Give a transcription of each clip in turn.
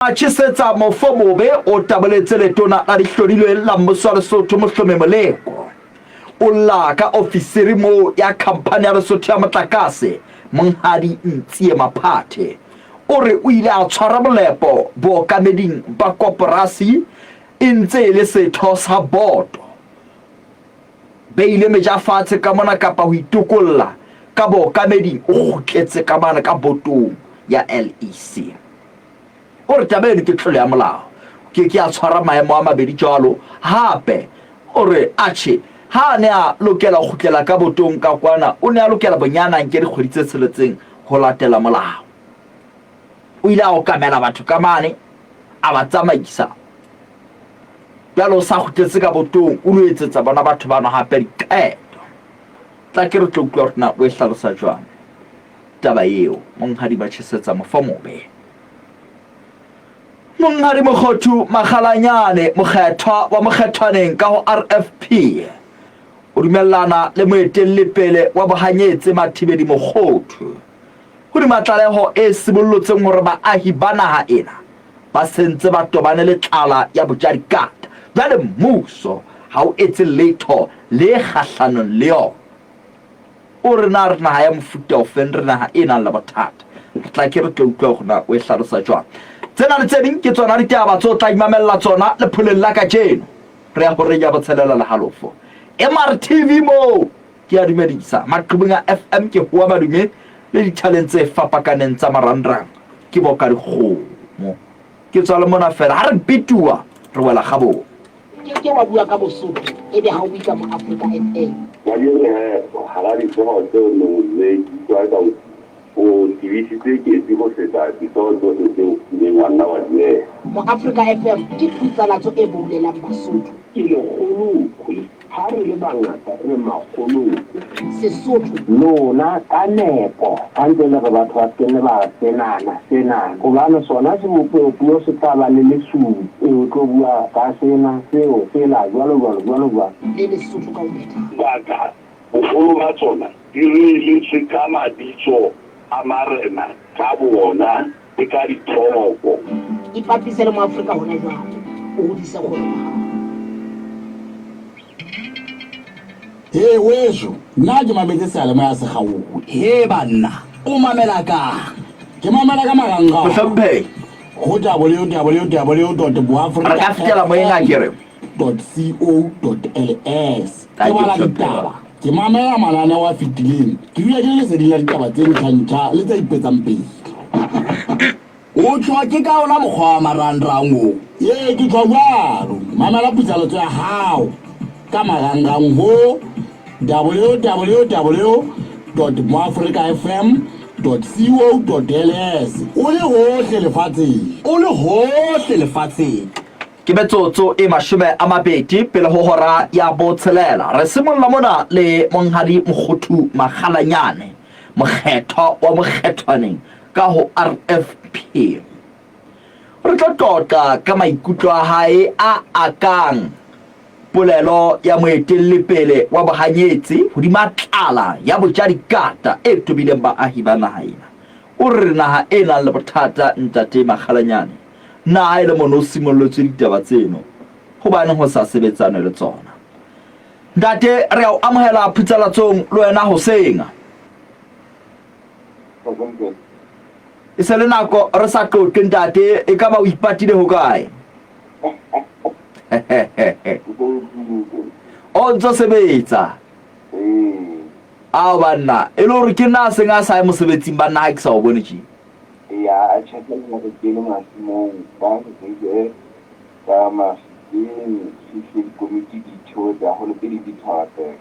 Tjhesetsa mofo mobe o taboletse letona la dihlodilweng la mmuso wa Lesotho Mohlome Moleko. O lla ka ofisiri moo ya khamphani ya Lesotho ya motlakase, Monghadi Ntsie Maphathe. O re o ile a tshwara molepo bookameding ba koporasi e ntse e le setho sa boto. Beile meja fatshe ka mona kapa ho itokolla ka bookameding o kgutletse ka mane ka botong ya LEC. O re taba eno ke tlolo ya molao. O ke ke a tshwara maemo a mabedi jwalo. Hape o re atjhe ha a ne a lokela ho kgutlela ka botong ka kwana, o ne a lokela bonyane a nke dikgwedi tse tsheletseng ho latela molao. O ile a okamela batho ka mane, a ba tsamaisa. Jwale o sa kgutletse ka botong, o lo etsetsa bona batho bano hape diqeto. Tla ke re tlo utlwa hore na o e hlalosa jwang taba eo. Monghadi Batjhesetsa Mofomobe. Monghadi Mokgothu Makgalanyane, mokgethwa wa Mokgethwaneng ka ho RFP, o dumellana le moetelli pele wa bohanyetsi Mathibedi Mokgothu hodima tlaleho e sibollotseng hore baahi ba naha ena ba sentse ba tobane le tlala ya bojadikata, jwale mmuso ha o etse letho le kgahlanong le yona. O re na re naha ya mofuta ofeng, re naha e nang le bothata. Re tla ke re tlo utlwa hore na o e hlalosa jwang. Tsena le tse ding ke tsona ditaba tse o tla imamella tsona lepholeng la kajeno. Re ya horeng ya botshelela le halofo. MRTV moo ke a dumedisa. Maqhubung a FM ke hoa madume le dithaleng tse fapakaneng tsa marangrang ke boka dikgomo. Ke tswa le mona fela ha re bituwa re wela kgabong. Ke ke wa bua ka Bosotho ebe ha o bue ka Moafrika FM. Kajeno he, hara dihlooho tseo neng o ne ke utlwa eka o tebisitse ketsi ho feta dihlooho tsohle tseo o kileng wa nna wa di beha. Moafrika FM ke phutsalatso e boulelang Basotho. Ke lekgolokwe. Ha re le bangata re makgolokwe. Sesotho. Lona ka nepo ha ntse le re batho ba se ke nne ba re senana, senana, hobane sona sebopeopuo se tla ba le lesupi, o tlo bua ka sena, seo, sela, jwalo, jwalo, jwalo, jwalo. Le Lesotho ka ho phethahala. Baka, boholo ba tsona di reeletswe ka mabitso a marena ka boona le ka dithoko. Ipapise le Moafrika hona jwale, o hodise kgwebo ya hao. Hee weso, nna ke mametse seyalemoya se kgaohe. Hee banna, o mamela kang? Ke mamela ka marangrang. Mohlomphehi. Ho www dot Re ka fetela moyeng a ke re. dot co dot ls. Ke bala ditaba, ke mamela mananeo a fetileng, ke dula ke le leseding la ditaba tse ntjha-ntjha le tse ipetsang pele. O tjho ke ka ona mokgwa wa marangrang o? Ee, ke tjho jwalo. Mamela putsaletso ya hao ka marangrang ho www dot moafrikafm dot co dot ls o le hohle lefatsheng. O le hohle lefatsheng. Ke metsotso e 20 pele ho hora ya botshelela. Re simolla mona le Monghadi Mokgothu Makgalanyane, mokgethwa wa Mokgethwaneng ka ho RFP. Re tlo qoqa ka maikutlo a hae a akang polelo ya moetellipele wa bohanyetsi hodima tlala ya bojadikata e tobileng baahi ba naha ena. O re re naha e nang le bothata Ntate Makgalanyane. Na ha e le mono o simolletswe ditaba tseno, hobaneng ho sa sebetsanwe le tsona? Ntate, re a o amohela phutsalatsong le wena hoseng. E se le nako re sa tlotle ntate, e ka ba o ipatile hokae? O ntso sebetsa? Ao banna, e le hore ke nna a seng a sa ye mosebetsing banna ha ke sa o bone tje. Eya, atjhe ke nna re kene masimong ka re ka Mafikeng fihle dikomiti di theohetse haholo pele di thaba fela.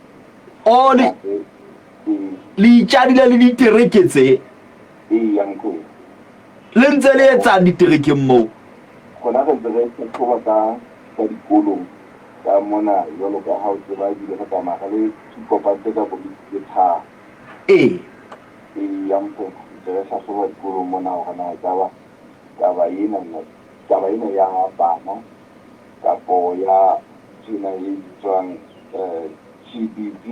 Oh, le, le itjadile le ditereke tse? Eya, mkhulu. Le ntse le etsang diterekeng moo? Rona re ntse re hlahloba ka ka dikolong ka mona jwalo ka ha o tseba ebile re tsamaya re le ikopantse ka komiti tse tharo. Ee. Eya mkhulu, ntse re hlahloba dikolong mona hore na ekaba taba ena taba ena ya bana kapo ya nthwena e bitswang GBV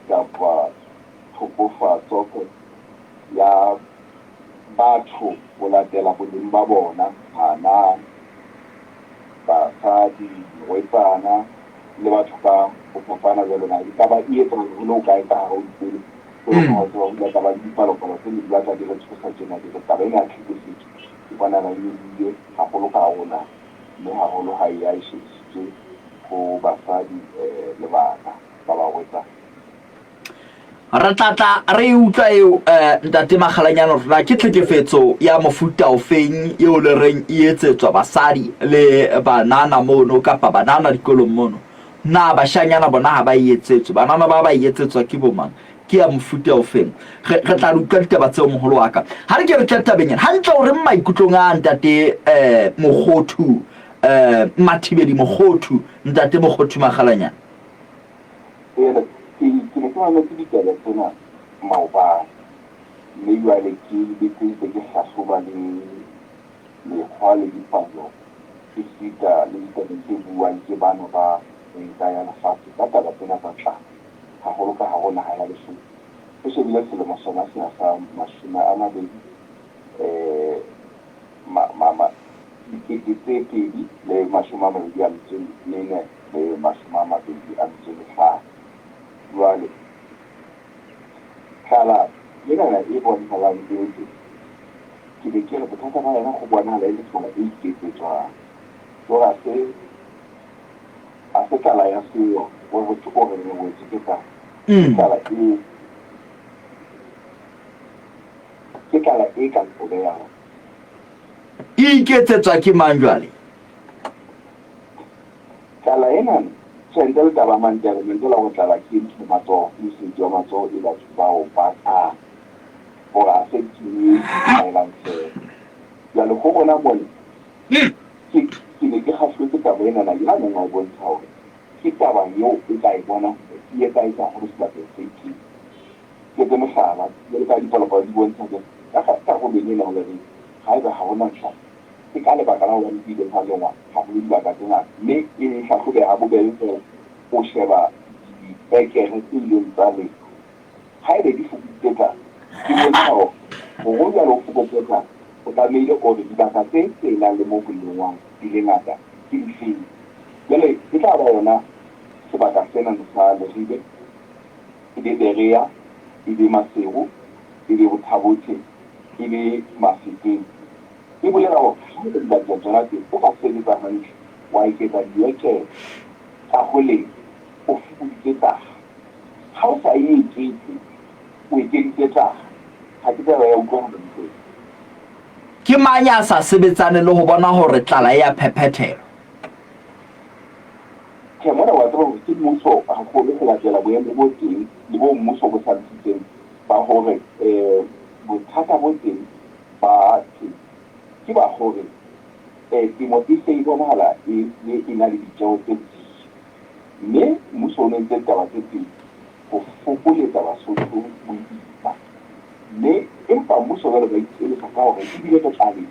kapa tlhokofatso ya batho ho latela boleng ba bona, bana, basadi, barwetsana le batho ka ho fapana jwalo. Na ekaba e etsahala ho le hokae ka hare ho dikolo? Jwalo ka ha o tseba, ho ile tsa ba le dipalopalo tse ne di batla di re tshosa tjena, di re taba ena ya tlhekefetso e bonahala e nyolohile haholo ka hare ho naha, mme haholo ha e ya e shebisitswe ho basadi le bana ba barwetsana. Re tla tla re e utlwa eo eh, ntate Makgalanyane hore na ke tlhekefetso ya mofuta ofeng eo le reng e etsetswa basadi le banana mono kapa banana dikolong mono. Na bashanyana bona ha ba e etsetswe? Banana ba ba e etsetswa ke bomang? Ke ya mofuta ofeng? Re, re tla re utlwa ditaba tseo moholo wa ka. Ha re ke re tle tabeng ena. Hantle o reng maikutlong a ntate eh, Mokgothu eh, Mathibedi Mokgothu, ntate Mokgothu Makgalanyane? Ee, ke, ke ne ke mametse ditaba tsena maobane, mme jwale ke betse ntse ke hlahloba le mekgwa le dipalo esita le ditaba tse buuwang ke bana ba Banka ya Lefatshe ka taba tsena tsa tlala, haholo ka hare ho naha ya Lesotho. Re shebile selemo sona sena sa 20, eh, ma, ma, ma, 2024 le 25. Jwale, tlala enana e bonahalang e le teng, ke be ke re bothata ba yona go bonahala e le tlala e iketsetswang. Jwale ha se, ha se tlala ya sewa hore ho thwe o re re wetswe ke tlala. Ke tlala e, ke tlala e ka qobehang. E iketsetswa ke mang jwale? Tlala ena, tjhe ntle le taba ya Mandela, Mandela o re tlala ke ntho ya matsoho, ke mosebetsi wa matsoho e batho ba o bakang hore ha se ke e itlhahelang feela. Jwale ho rona mona, ke, ke ne ke kgahluwe ke taba enana ya neng a e bontsha hore ke taba eo o ka e bona hore e etsahetse haholo sebakeng se itseng. Ke etse mohlala, jwalo ka ha dipalopalo di bontsha hore ka karolong ena ho Lereng haeba ha ho na tlala, ke ka lebaka la hobane ho ile hwa lengwa haholo dibaka tse ngata mme e hlahlobeha habobebe feela ho sheba diekere tse ileng tsa lengwa. Haeba di fokoditse tlala, di bontsha hore hore o jwale o fokotse tlala, o tlamehile o re dibaka tse tse nang le moo ho lengwang di le ngata ke difeng. Jwale e tla ba yona sebaka sena sa Leribe. e be Berea, e be Maseru, e be Bothabothe, e be Mafeteng. E bolela hore haeba dibakeng tsona tseo o ka sebetsa hantle, wa eketsa diekere tsa ho lema, o fokoditse tlala. Ha o sa e eketse, o ekeditse tlala. Ha ke tsebe ya utlwahala ntho ena. Ke mang ya sa sebetsaneng le ho bona hore tlala e a phephethelwa? Tjhe, mona wa tseba hore ke mmuso haholo ho latela boemo bo teng le boo mmuso bo hlalositseng ba hore bothata bo teng ba temo ke ba hore temo e se e bonahala e se e na le ditjeho tse hodimo. Mme mmuso o no entse ditaba tse pedi ho fokoletsa Basotho boima. Mme empa mmuso jwale ba ikeletsa ka hore ebile re tla le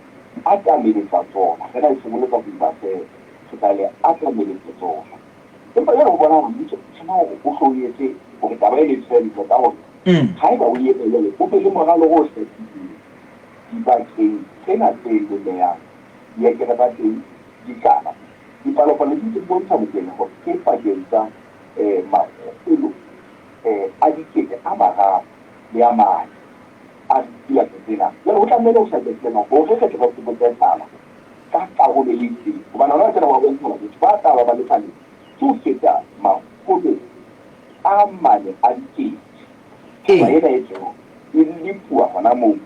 atameletsa tsona, re na e fokoletsa boima feela. Re tla le atameletsa tsona. Empa jwale ho bonahala mmuso o tshwana hore o hlo o etse hore taba ena e felle ka hore haeba o etsa jwalo o be le moralo o hlakileng dibakeng tsena tse lemehang, diekere tsa teng di kana. Dipalopalo di ntse di bontsha Mokwena hore ke pakeng tsa makgolo a 3000 le a 4 a dibaka tsena. Jwale ho tlamehile ho hlake sena hore re tle re fokotse tlala ka karolo e itseng, hobane hona tjena ho a bontsha hore batho ba tla ba ba le tlaleng ke ho feta 400,000. Taba ena e tjena e lepuwa hona moo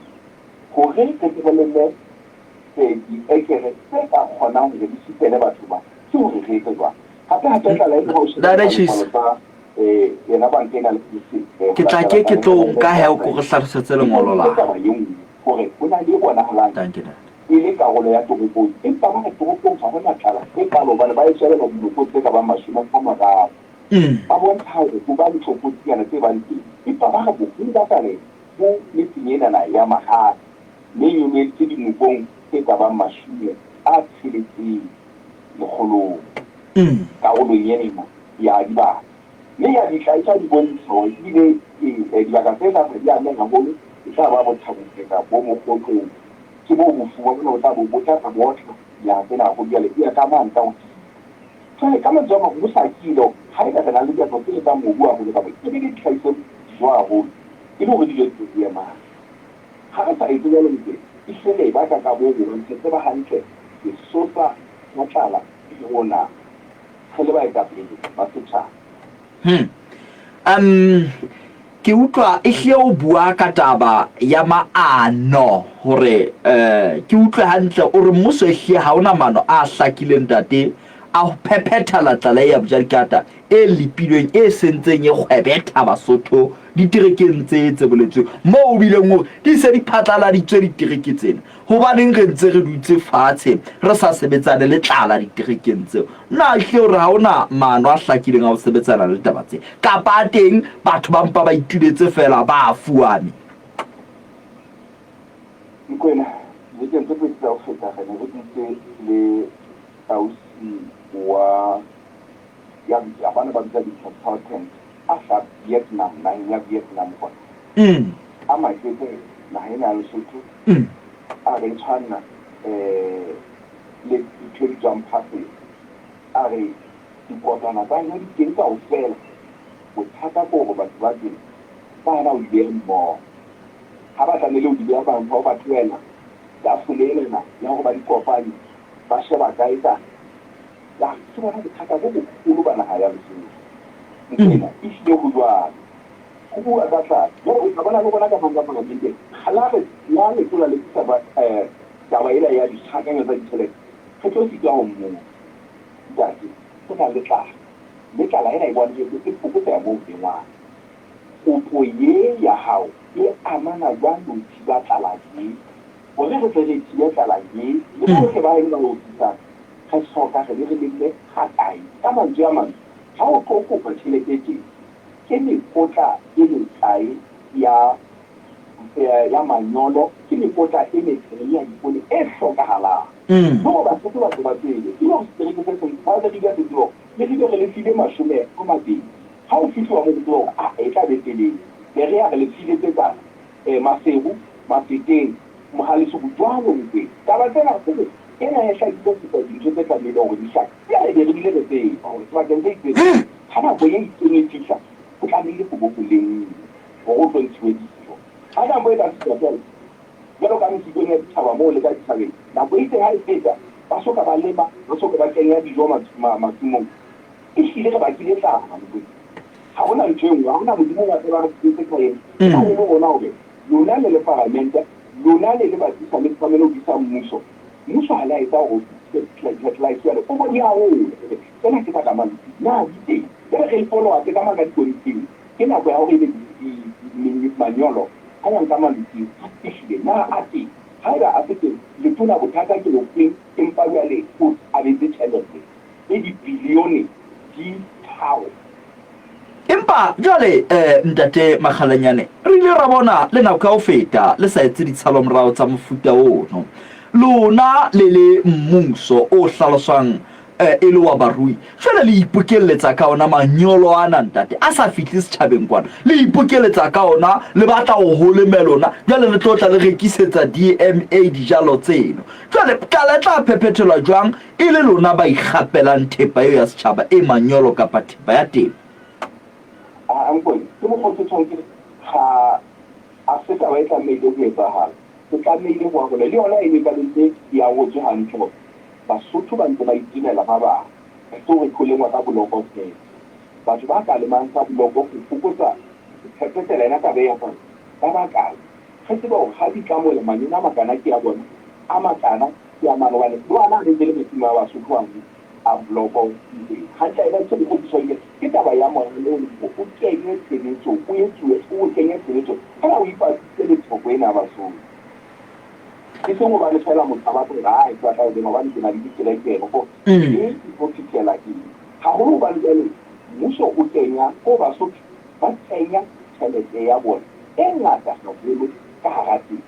hore re tle re leme diekere tse ka kgonang hore di fitele batho ba, ke hore re etse jwang. Hape hape tlala ena ha o sheba dipalopalo tsa yona banka ena lefatshe ho Ke tla latela ke ke tlo tlaleho ya nka he o Banka ko re hlalosetse e lengolo la bontshitse hao. taba e nngwe hore ho na le e bonahalang Dankie ntate. e le karolo ya toropong, empa ba re toropong ha ho na tlala e kaalo hobane ba e shebela dinokong tse ka bang 30. Ba bontsha hore ho ba le tlokotsinyana tse bang teng, empa ba re boholo ba tlala ena bo metseng enana ya mahae, mme e nyoloheditse dinokong tse ka bang 60 lekgolong karolong ena ya dibaka. Mme ya dihlahiswa di bontsha hore ebile dibaka tse ngata di ameha haholo. tla ba bothabofeka bo mokgotlong, ke boo bofuba bona bo tla bo bo tla tla bo otla dinaha tsena haholo jwale e ya ka mane ka ho tiya. Jwale ka mantswe a mang ho hlakile hore haeba re na le diaparo tse etsang mobu haholo kapa e be di tlhahiso dijo haholo e le hore dijo di tle di ye mane. Ha re sa etse jwalo ntse e hlile e baka ka bo hobane re tseba hantle sesosa sa tlala ke rona re le baetapele ba setjhaba. Hmm. Um, ke utlwa e hlile o bua ka taba ya maano hore eh, ke utlwe hantle o re mmuso e hlile ha ona maano a hlakileng ntate a ho phephethala tlala ya bojadikata e lepilweng e sentseng e kgwebetha Basotho diterekeng tse tse boletsweng moo o bileng hore di se di phatlaladitswe ditereke tsena. Hobaneng re ntse re dutse fatshe re sa sebetsane le tlala diterekeng tseo? Na ehlile hore ha ho na maano a hlakileng a ho sebetsana le taba tse? Kapa a teng batho ba mpa ba ituletse feela ba a fuame? Mokoena, Dibekeng tse pedi tsa ho feta re ne re dutse le ausi wa ya bana ba bitsa di-consultant a hlaha Vietnam, naheng ya Vietnam kwana. A maketse naha ena ya Lesotho a re e tshwana le ntho e bitswang parcel. A re dikotwana tsa yona di teng kaofela. Bothata ke hore batho ba teng ba hana ho di beha mmoho. Ha ba tlamehile ho di beha mmoho ba tlohela tafole enana ya hore ba di kopanye, ba sheba kae kae. Ya, ke bona bothata bo boholo ba naha ya Lesotho. Ntho ena ehlile ho jwalo. Ho bua ka tlala. Jwale o tla bona le rona ka mang ka paramenteng, la re la letona le tlisa ba taba ena ya dikgakanyo tsa ditjhelete, re tlo sitwa ho mmotsa. Ntate, ho na le tlala, mme tlala ena e bonahetse e fokotseha moo ho lengwang. Kopo ye ya hao e amana jwang le ho thiba tlala ye? Hore re tle re thibe tlala ye le bohle ba heno ba re utlwisang, re hloka re be re lemme hakae? Ka mantswe a mang, ha o tlo kopa tjhelete tje, ke mekotla e mekae ya, ya manyolo, ke mekotla e mekae ya dipoone e hlokahalang? Le hore Basotho ba tle ba tsebe, e le hore setereke se seng sa Leribe se tsebe hore Leribe re le file 20. Ha ho fihluwa moo re tsebe hore, ah, e tla be telele. Berea re le file tse kana. Maseru, Mafeteng, Mohalesoku, joalo Nkweng. Taba tsena ke hore ena e hlakile ho feta dintho tse tlamehileng hore di hlake. Jwale be re bile re tseba hore sebakeng se itseng ha nako e itseng e fihla ho tlamehile ho bo ho lenngwe hore ho tlo ntshuwe dijo. Ha nako e ka fihla feela, jwalo ka mesitong ya dithaba moo le ka dithabeng, nako e itseng ha e feta ba so ka ba lema, ba so ka ba kenya dijo masimong, ehlile re bakile tlala Nkweng. Ha hona ntho e nngwe, ha hona Modimo wa tseba re setse ka eng. Ke le rona hore lona le le paramente, lona le le badisa le tshwanele ho disa mmuso. Mmuso ha le a etsa hore fertilize jwale o bo di arole hore tsena ke tsa ka malotsing, na di teng. Jwale re follow up ka mane ka dikomiting. Ke nako ya hore ebe manyolo a yang ka malotsing a fihlile, na a teng. Haeba a se teng, letona bothata ke bofeng empa jwale o abetse tjhelete e dibilione di tharo. Empa jwale, Ntate Makgalanyane, re ile ra bona le nako ya ho feta le sa etse ditshalomorao tsa mofuta ono. Lona le le mmuso o hlaloswang e le wa barui, jwale le ipokelletsa ka ona manyolo ana, ntate, a sa fihle setjhabeng kwana. Le ipokeletsa ka ona, le batla ho holeme lona, jwale le tlo tla le rekisetsa DMA dijalo tseno. Jwale tlala e tla phephethelwa jwang E le lona ba ikgapelang thepa eo ya setjhaba e manyolo kapa thepa ya temo. Aa Nkwena, ke mokgwa o ke tjhong ke re ga a se taba e tlamehile ho etsahala. Ho tlamehile ho arolwe. Le yona e ne e ka be ntse e arotswe hantle hore Basotho ba ntse ba itemela ba bang. E se hore ho lengwa ka boloko feela. Batho ba ka lemang ka boloko ho fokotsa ho phephetela yona taba e ya hore ba bakae. Re tsebe hore ha di tla mola manyolo a makana ke a bona, a makana Ke a mane hobane le ona a ntse le masimo a Basotho ano a bloko itseng. Hantle ena ke mokgwa o ke tjhong ke taba ya moralo o leng o kenywe tshebetsong, o etsuwe, o kenywe tshebetsong feela o ipapise le tlhoko ena ya Basotho. E seng hobane feela motho a batla hore ae ke batla ho lema hobane ke na le diterekere ko e ke tlo fihlela eng. Haholo hobane jwale mmuso o kenya ko Basotho ba kenya tjhelete ya bona e ngata haholo ka hara temo.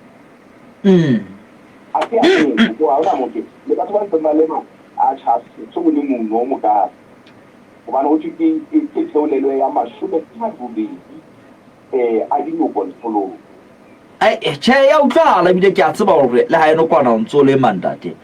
A se a motho, ko ha hona motho, le batho ba ntseng ba lema, atjhe ha se o le mono o mokalo. Hobane ho thwe ke, ke theolelo ya 80 a dinoko lekgolong. Ai, tjhe, ya utlwahala ebile ke a tseba hore le ha eno kwana o ntso o lema ntate.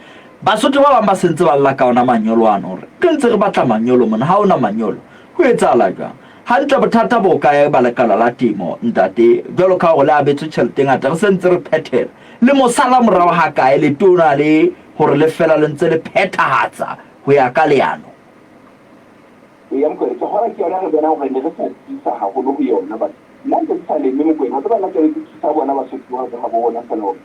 Basotho ba bang ba sentse ba lla ka ona manyolo ano hore re ntse re batla manyolo mona ha ona manyolo. Ho etsahala jwang? Hantle bothata bo kae ba lekala la temo ntate? Jwalo ka hore le abetswe tjhelete e ngata re sentse re phethela. Le mo sala morao ha kae letona le hore le fela le ntse le phethahatsa ho ya ka leano? Eya Mokoena, ke kgolwa ke yona re bonang hore ne re sa tiisa haholo ho yona but nna ntse ke sa leme Mokoena, wa tseba nna ke be ke thusa bona Basotho ba ka habo rona fela hore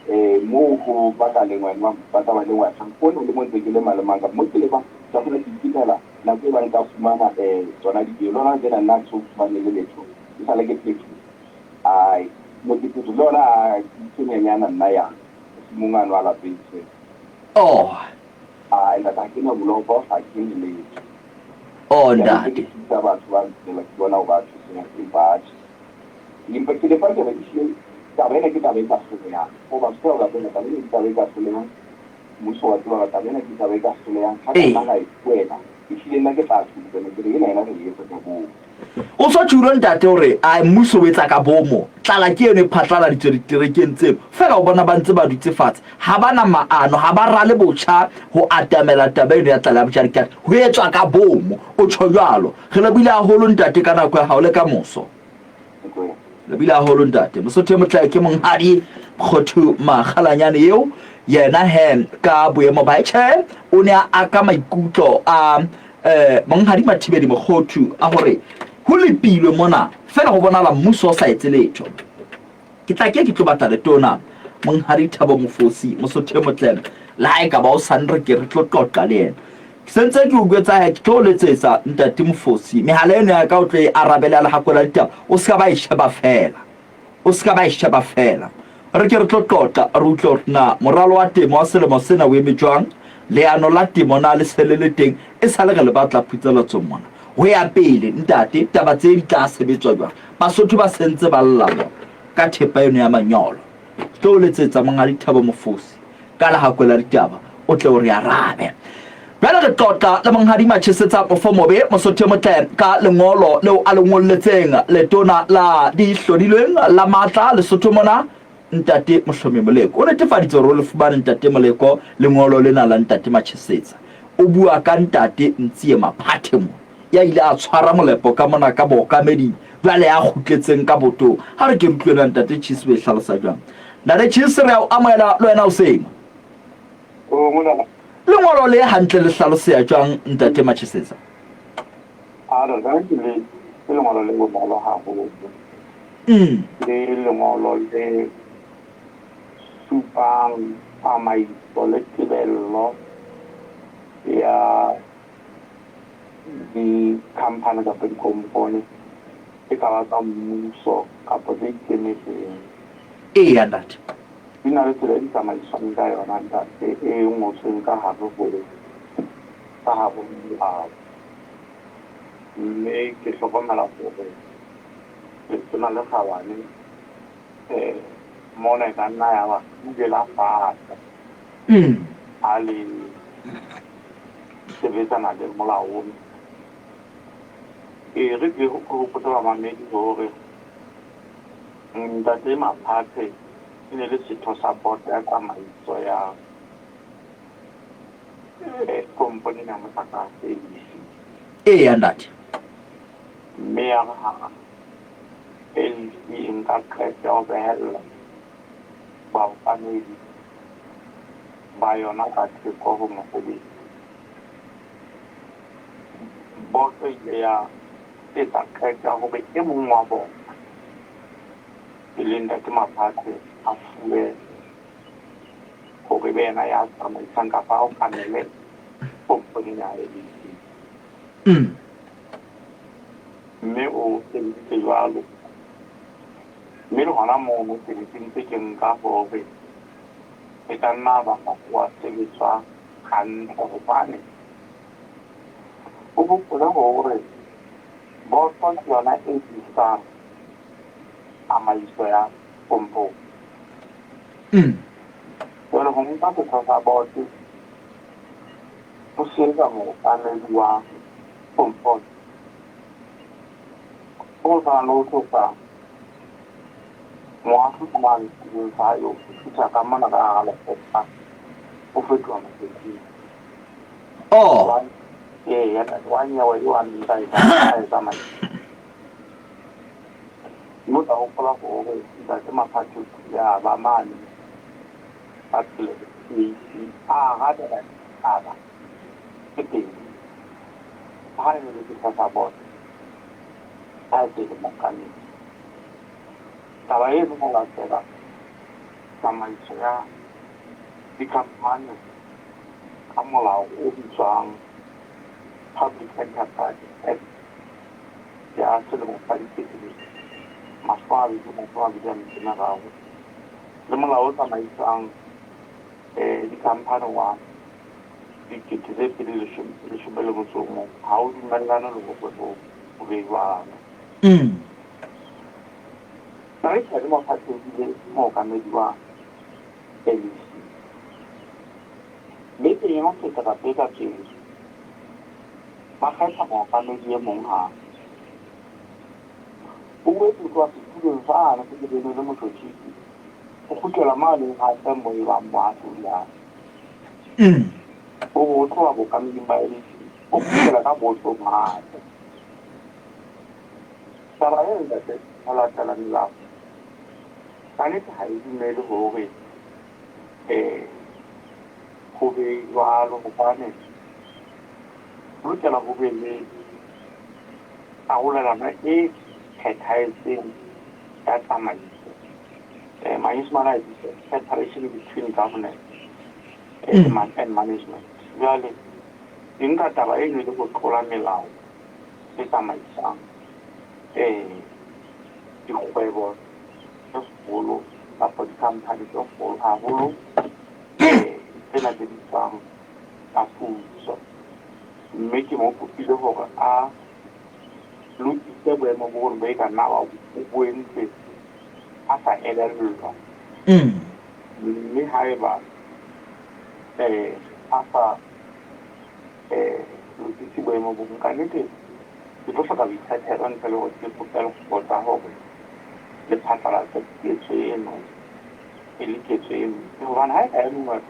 um moo ho ba ka lengwang ba tla ba lengwa jwang. Hona le mo ntse ke lema lemang kapa mo ke lemang ke a kgona ke itemela nako e bang nka fumana um tsona dipeo. Le hona tjena nna ha ke so fumane le letho, ke sale ke phethola. Ai mo ke phethola le hona ke itshwenyanyana nna yang masimong ano a lapeng tjhe. Oh. Ai ntate ha ke na boloko ha ke na letho. Oh Ke a ntse ke ntate. thusa batho ba ntlela ke bona hore ba thuseha empa atjhe. Empa ke lefa ke re ehlile taba ena ke taba e ka hlolehang. For batho feela ba tseba taba ena ke taba e ka hlolehang. Mmuso wa tseba hore taba ena ke taba e ka hlolehang. Ha ka Ee. nna ra e tlohela ehlile nna ke tla tjho Mokoena ke re ena yona re e etsa ka boomo. O so tjhulo ntate hore a mmuso o etsa ka bomo. Tlala ke eno e phatlaladitswe diterekeng tseno. Feela o bona ba ntse ba dutse fatshe. Ha ba na maano, ha ba rale botjha ho atamela taba eno ya tlala ya bojarikati. Ho etswa ka bomo. O tjho jwalo. Re lebohile haholo ntate ka nako ya hao le ka moso. Lebile haholo ntate. Mosotho e motle ke monghadi Mokgothu Makgalanyane eo yena he ka boemo ba tjhe o ne a aka maikutlo a eh monghadi Mathibedi Mokgothu a hore ho lepilwe mona fela ho bonala mmuso o sa etse letho. Ke tla ke ke tlo batla letona monghadi Thabo Mofosi Mosotho e motle le ha e ka ba o sane re ke re tlo qoqa le yena. Ke sentse ke o jwetsa he ke tlo o letsetsa ntate Mofosi. Mehala eno ya ka o tlo e arabela ya lehako la ditaba. O se ka ba e sheba feela. O se ka ba e sheba feela. Re ke re tlo qoqa re utlwe hore na moralo wa temo wa selemo sena o eme jwang, leano la temo na le se le le teng, e sale re le batla phutselatsong mona. Ho ya pele ntate taba tse di tla sebetswa jwang? Basotho ba sentse ba lla mona ka thepa eno ya manyolo. Ke tlo o letsetsa Monghadi Thabo Mofosi. Ka lehakwe la ditaba, o tle o re arabe. Jwale re tlotla le Monghadi Machesetsa Mofomobe, Mosotho e motle, ka lengolo leo a le ngolletseng Letona la Dihlodilweng la Matla Lesotho mona, Ntate Mohlomi Moleko. O netefaditse hore o le fumane Ntate Moleko lengolo lena la Ntate Machesetsa. O bua ka Ntate Ntsie Maphathe mona, ya ile a tshwara molepo ka mona ka bookameding, jwale ya kgutletseng ka botong. Ha re ke re utlwe na Ntate Cheese o e hlalosa jwang. Ntate Cheese, re a o amohela le wena hoseng. Lengolo le hantle le hlaloseha jwang Ntate Machesetsa? A re ka ke le ke lengolo le bonolo haholo. Ke lengolo le supang tsamaiso le tebello ya di-company kapa dikompone e ka ba tsa mmuso kapa tse ikemetseng. Eya ntate. Di na le tsela e di tsamaiswang ka yona ntate e ngotsweng ka hare ho ka hare ho molao. Mme ke hlokomela hore Letona le Kgabane mona e ka nna ya ba ile la fata ha le sebetsana le molao ona. E re ke hopotse bamamedi hore Ntate Maphathe e ne le setho sa boto ya tsamaiso ya kompone ya motlakase ABC. Eya ntate. Mme ya re ha LEC e nka qeto ya ho behella baokamedi ba yona ka theko ho mosebetsi, boto e ile ya etsa qeto ya hore e mong wa bona, e leng Ntate Maphathe, a fuwe hore e be yena ya tsamaisang kapa a okamele kompone ya LEC. Mme o sebeditse jwalo. Mme le hona mono ke ne ke ntse ke nka hore e ka nna ba ha ho a sebetswa hantle hobane o hopole hore boto ke yona e disang tsamaiso ya kompone. Jwale ho nka setho sa boto o se etsa mookamedi wa kompone ho tshwana le ho tlosa Moahlodi mane setulong sa hae o fihla ka mona ka hara lekgotla, o fetoha mofetodi. Oh. Hobane, ee, wa nyewe eo a neng a e tsamaisa. Mme o tla hopola hore Ntate Maphathe o kile a ba mane ka pele ho PAC a arabela ditaba tse pedi ha e ne le setho sa boto, ha e se e le mookamedi. Taba eno ho latela tsamaiso ya dikhamphani ka molao o bitswang Public Enterprise Act ya selemo sa 2023 le molao o tsamaisang dikhamphani wa 2011 ha o dumellane le hore ho be jwalo. Richard Mophathe o bile mookamedi wa LEC. Bekeng ya ho feta kapa e ka pele, ba kgetha mookamedi e mong hape. O boetse o tloha setulong sane se ke le motjhotjhisi, o kgutlela mane hape moo e bang moahlodi hape. O re o tloha bookameding ba LEC, o kgutlela ka botong hape. Taba eo ntate ho latela melao ka nnete ha e dumele hore ho be jwalo hobane ho lokela ho be le karolelano e phethahetseng ya tsamaiso. Manyesemane a e bitsa separation between governance and management. Jwale ke nka taba eno e le ho tlola melao e tsamaisang dikgwebo tse kgolo kapa dikhamphani tse kgolo haholo tsena tse bitswang ka puso. Mme ke mo kopile hore a lokise boemo bono bo e ka nna ba o bo entse a sa elellwa. Mme haeba a sa lokise boemo bo, ka nnete ke tlo hloka boikgethelo ntle le hore ke kope lekgotla hore le phatlalatse ketso eno e le ketso e mpe. Hobane ha e ka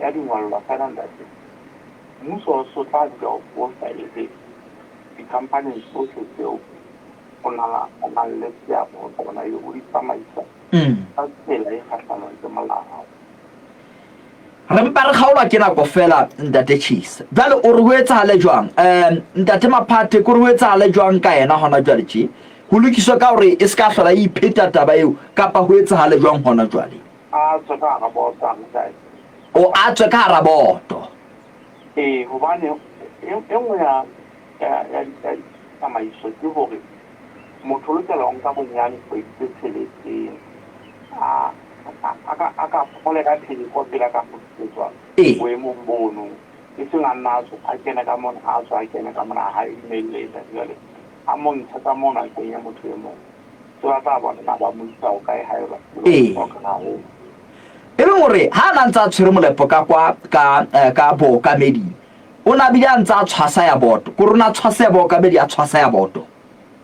ya dungwellwa feela ntate, mmuso o so tla dula o sa etse di-company tsohle tseo o nang le seabo ho tsona ebe o di tsamaisa ka tsela e kgahlanong le molao. Re mpa re kgaolwa ke nako fela Ntate Chase. Jwale o re ho etsahale jwang? Um Ntate Maphathe ko re ho etsahale jwang ka yena hona jwale tje? Ho lokiswe ka hore e se ka hlola e ipheta taba eo kapa ho etsahale jwang hona jwale? A tswe ka hara boto ntate. O a tswe ka hara boto. Ee, hobane e nngwe ya ya ditsamaiso ke hore motho o lokela ho nka bonyane kgwedi tse tsheletseng a a ka phole ka pheko pele a ka kgutlisetswa boemong bono. E seng a nna a tswa a kene ka mona, a tswa a kene ka mona, ha e dumelle ntate. Jwale a mo ntshe ka mona a kenye motho e mong. Se ba tla bona na ba mo isa hokae haeba e hloka haholo. E leng hore ha a na ntse a tshwere molepo ka kwa ka ka bookameding, o na bile a ntse a tshwasa ya boto. Kore o na tshwasa ya bookamedi a tshwasa ya boto.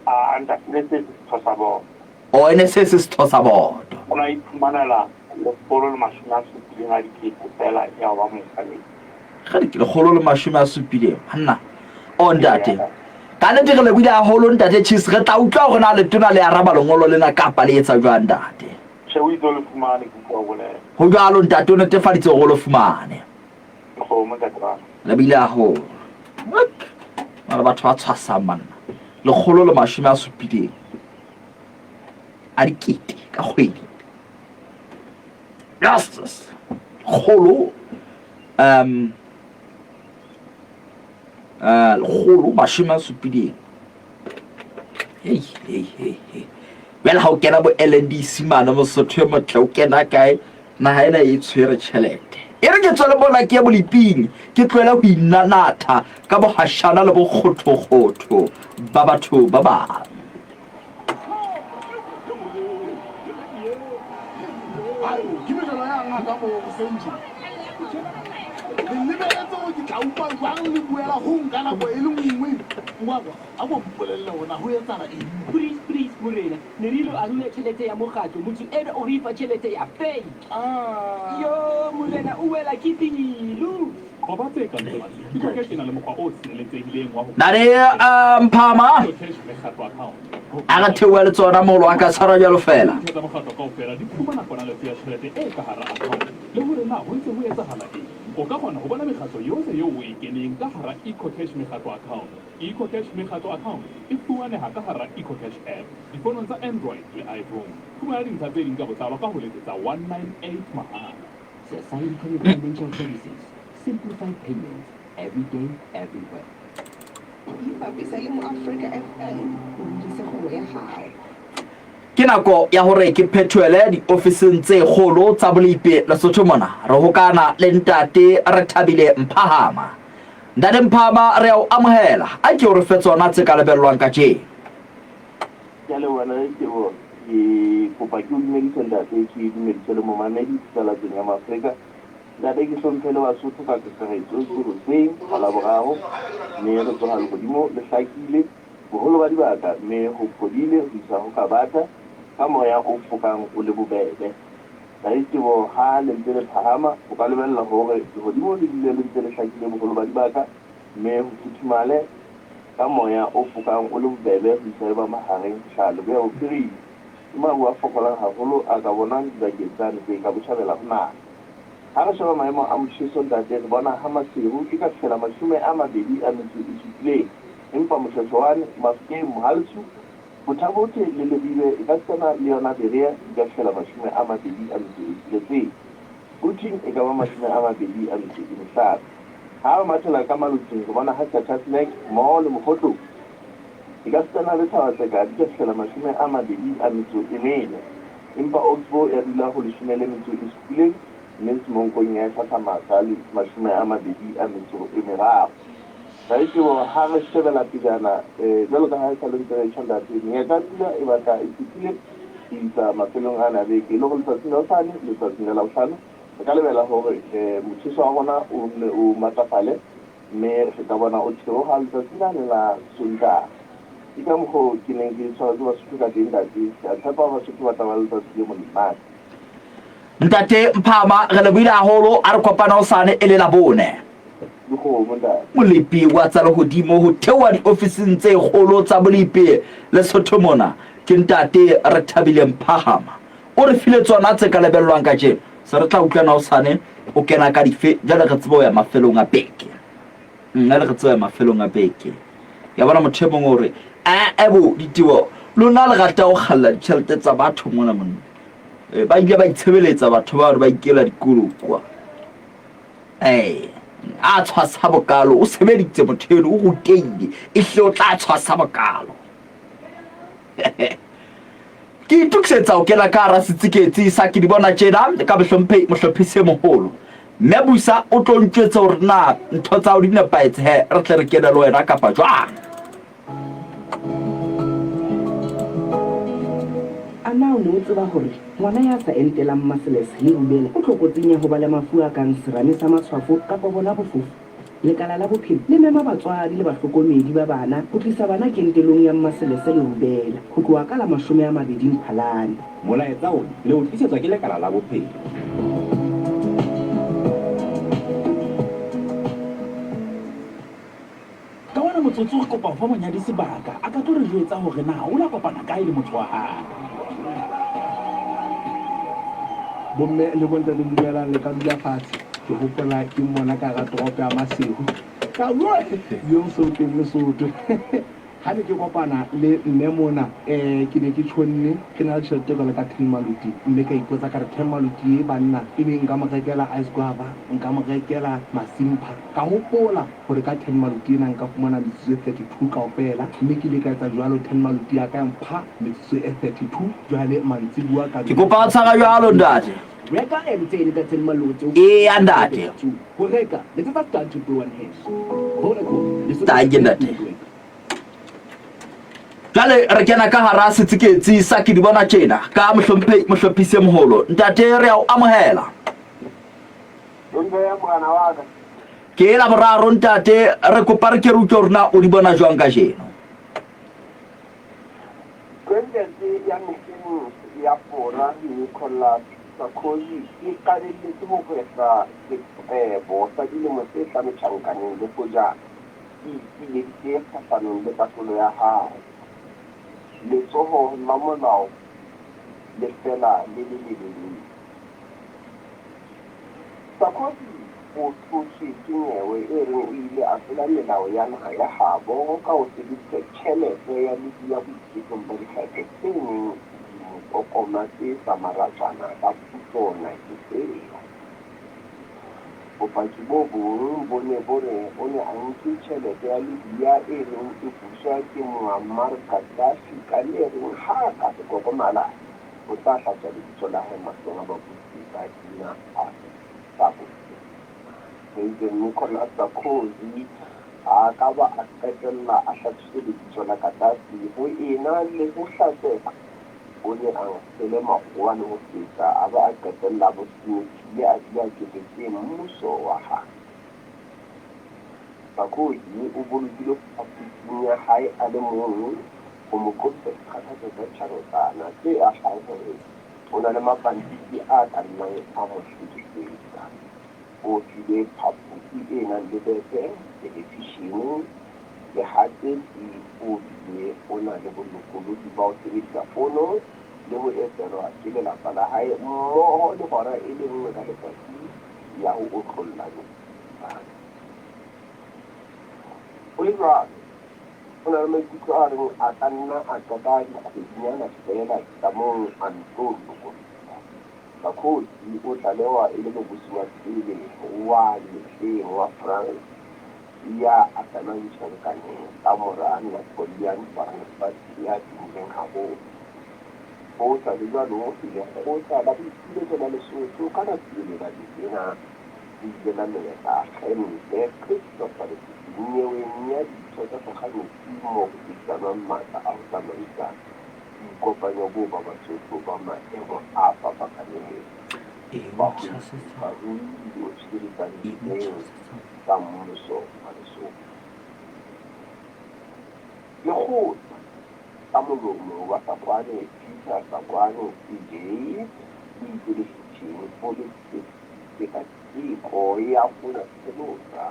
A ntate ne se se setho sa boto. O e ne se se setho sa boto. O ne a iphumanela 170 a dikete fela ya ho ba mookamedi. Kgele ke 170, banna. O ntate. Ka nnete re lebohile haholo ntate Chiefs. Re tla utlwa hore na letona le araba lengolo lena kapa le etsa jwang ntate. Tjhe o itse o le fumane ke utlwa o bolela. Ho jwalo ntate o netefaditse hore o le fumane. Dikgomo ntate wa ka. Lebohile haholo. Mara batho ba tshwasang banna. 170 a dikete ka kgwedi. Justice. Kgolo um 170. Hei hei hei hei. Jwale ha o kena bo LNDC mane Mosotho e motle o kena kae naha ena e tshwere tjhelete. E re ke tswele mona ke ye boliping ke tlohele ho inanatha ka bohashana le bokgothokgotho ba batho ba bang. Ke mehlolo ya ngaka mo senje. Re lebeletse ho ke tla utlwa jwang le buela ho nka nako e le nngwe? Ngwako, a ko mpolelle hore na ho etsahala eng. Please, please, morena, ne re ilo arola tjhelete ya mokgatlo, motho enwa o re fa tjhelete ya fake. Yo, morena, o wela ke pelo. Qoba tse kang tsena. EcoCash e na le mokgwa o sireletsehileng wa ho Nare a mphama EcoCash mekgatlo account. a re theoha le tsona moholo wa ka tshwara jwalo fela. Ditho tsa mokgatlo kaofela di fumana ponaletso ya tjhelete e ka hara account le hore na ho ntse ho etsahala eng. O ka kgona ho bona mekgatlo yohle eo o e keneng ka hara EcoCash mekgatlo account. EcoCash mekgatlo account e fumaneha ka hara EcoCash app difonong tsa Android le iPhone. Fumana dintlha tse ding ka botlalo ka ho letsetsa 198 mahala. Safaricom Financial Services, simplified payments every day, everywhere. Ipapisa le Moafrika FM o hodise kgwebo ya hao. Ke nako ya hore ke phethoele diofising tse kgolo tsa Boleipe Lesotho mona. Re hokana le Ntate Rethabile Mphahama. Ntate Mphahama re a o amohela. A ke o re fe tsona tse ka lebellwang kajeno. Ke a leboha Ntate Teboho. Ke kopa ke o dumedise ntate, ke dumedise le momamedi phatlalatsong ya Maafrika. Ntate ke hlomphe le Basotho ka kakaretso. Ke hoseng ka Laboraro mme re tsoha lehodimo le hlakile boholo ba dibaka mme ho phodile ho isa ho ka bata ka moya o fokang o le bobebe. Ntate Teboho ha le ntse le phahama o ka lebella hore lehodimo le dule le ntse le hlakile boholo ba dibaka mme ho futhumale ka moya o fokang o le bobebe ho isa e ba mahareng ho hlaha leboya bophirima. Ke maru a fokolang haholo a ka bonwang dibakeng tsane tse ka botjhabela ho naha. Ha re sheba maemo a motjheso, ntate, re bona ha Maseru e ka fihlela 27, empa Moshoeshoane, Mafikeng, Mohale'shoek, Botha-Bothe le Leribe e ka sitana le yona Berea di ka fihlela 26. Quthing e ka ba 25. Ha re mathela ka malotsing re bona ha Qacha's Nek mmoho le Mokgotlong e ka sitana le Thaba-Tseka di ka fihlela 24, empa Oxbow ya dula ho 17 mme Semonkong ya e hlahlama ka 23. Raitebo, ha re shebela pejana, jwalo ka ha e sa le ntse re tjho ntate, menyetla ya pula e batla e fihlile ho isa mafelong ana a beke. E le hore letsatsing la hosane, letsatsing la Labohlano, re ka lebella hore motjheso wa rona o nne o matlafale mme re ka bona o theoha letsatsing lane la Sontaha. Ke ka mokgwa oo ke neng ke tshwaretse Basotho ka teng, ntate. Ke a tshepa hore Basotho ba tla ba le letsatsi le monate. Ntate Mphama, re lebohile haholo. A re kopane hosane e le Labone. Dikgomo, ntate. Molepi wa tsa lehodimo ho theoha diofising tse kgolo tsa Bolepi Lesotho mona ke Ntate Rethabile Mphahama. O re file tsona tse ka lebellwang kajeno. Se re tla utlwana hosane o kena ka dife jwale re tsebe ho ya mafelong a beke. Nna le re tsebe mafelong a beke. Ya bona motho e mong o re, "Ee bo ditebo, lona le rata ho kgalla ditjhelete tsa batho mona monna." Ba ile ba itshebeletsa batho bao ba ikela dikolo kwa. Ee, a tshwasa bokalo, o sebeditse motho eno, o rutehile, ehlile o tla tshwasa bokalo. Ke itokisetsa ho kena ka hara setsiketsi sa ke di bona tjena ka mohlomphehi mohlophisi e moholo. Mme Busa o tlo ntjwetse hore na ntho tsa hao di nepahetse he re tle re kene le wena kapa jwang. A na o ne o tseba hore ngwana ya sa entelang maseles le rubella o tlokotsing ya ho ba le mafu a kang serame sa matshwafo kapa bona bofofu? Lekala la Bophelo le mema batswadi le bahlokomedi ba bana ho tlisa bana kentelong ya maselese le rubella ho tloha ka la 20 Mphalane. Molaetsa ona le o tlisetswa ke Lekala la Bophelo. Ka ona motsotso re kopa ho fa monyadi sebaka a ka tlo re jwetsa hore na o la kopana kae le motho wa hae. Bomme le bontate dumelang le ka dula fatshe. Ke hopola ke mmona ka hara toropo ya Maseru. Ka yo so teng Lesotho. Ha ne ke kopana le mme mona um ke ne ke tjhonne ke na le tjhelete jwalo ka ten maluti mme ka ipotsa ka re ten maluti e banna ebe nka mo rekela ice guava nka mo rekela masimpha ka hopola hore ka ten maluti ena nka fumana metsotso e 32 kaofela mme ke ile ka etsa jwalo ten maluti ya ka ya mpha metsotso e 32 jwale mantsibuwa ka Ke kopa o tshwara jwalo ntate. Reka airtime ka ten maloti o Eya ntate. Ho reka letsetsa star 221 hash. Vodacom, Lesotho Dankie ntate. Network. Jwale re kena ka hara setsiketsi sa ke di bona tjena ka mohlomphehi mohlophisi e moholo. Ntate re a o amohela. Hlompheha morena wa ka. Ke Laboraro ntate, re kopa re ke re utlwe hore na o di bona jwang kajeno. Presidente ya mehleng ya Fora Nicolas Sarkozy e qalelletse ho hwehla sekwebo sa dilemo tse hlano tjhankaneng le hoja e ipileditse kgahlanong le kahlolo ya hae. Letsoho la molao le fela le le lelelele. Sarkozy o tlotswe ke nyewe e reng o ile a tlola melao ya naha ya habo ka ho sebedisa tjhelete ya Libya boiketlong ba dikgetho tse neng di mo kokoma tse sa maratswana ka puso naheng eo. Bopaki bo bong bo ne bo re o ne a nke tjhelete ya Libya e neng e buswa ke Muammar Gaddafi ka le reng ha a ka se kokomala o tla hlatswa lebitso la hae mahlong a babusi ba dinaha tsa Bophirima. President Nicolas Sarkozy ha a ka ba a qetella a hlatswitse lebitso la Gaddafi. Ho ena le ho hlatsweha, o ne a nkgele makgowa le ho feta, a ba a qetella a bo senyehile a bile a kepetse mmuso wa hae. Sarkozy o bolokilwe phaposing ya hae a le mong ho mo qobisa dikgathatso tsa tjhankana tse akgang hore o na le mapantiti a ka nnang a mo hlekefetsa. O filwe phaposi e nang le bethe, telefishene, sehatsetsi o bile o na le bolokolohi ba ho sebedisa fono le ho etelwa ke lelapa la hae mmoho le hora e le nngwe ka letsatsi ya ho otlolla mesifa. Ho le jwalo, o na le maikutlo a reng a ka nna a qeta dikgwedinyana feela ditlamong a nto lokollwa. Sarkozy o tlalewa e le mobusi wa pele wa mehleng wa France ya ahlamang tjhankaneng ka mora Napoleon Bonaparte ya tummeng haholo. Ho sa le jwalo, Lekgotla la Boipiletso la Lesotho ka la pele la lena le ile la leleka Akgente Christopher Lesufi nyeweng ya ditho tsa Sekganetsi moo ho buisanwang matla a ho tsamaisa boikopanyo boo ba Basotho ba maemo a fapakaneng, bahwebi, barui le diofisiri tsa mehleng tsa mmuso wa Lesotho. Lekgotla, ka molomo wa Sakwane Peter Sakwane CJ, le itse Lesufi o le Ka teko ya ho kgelosa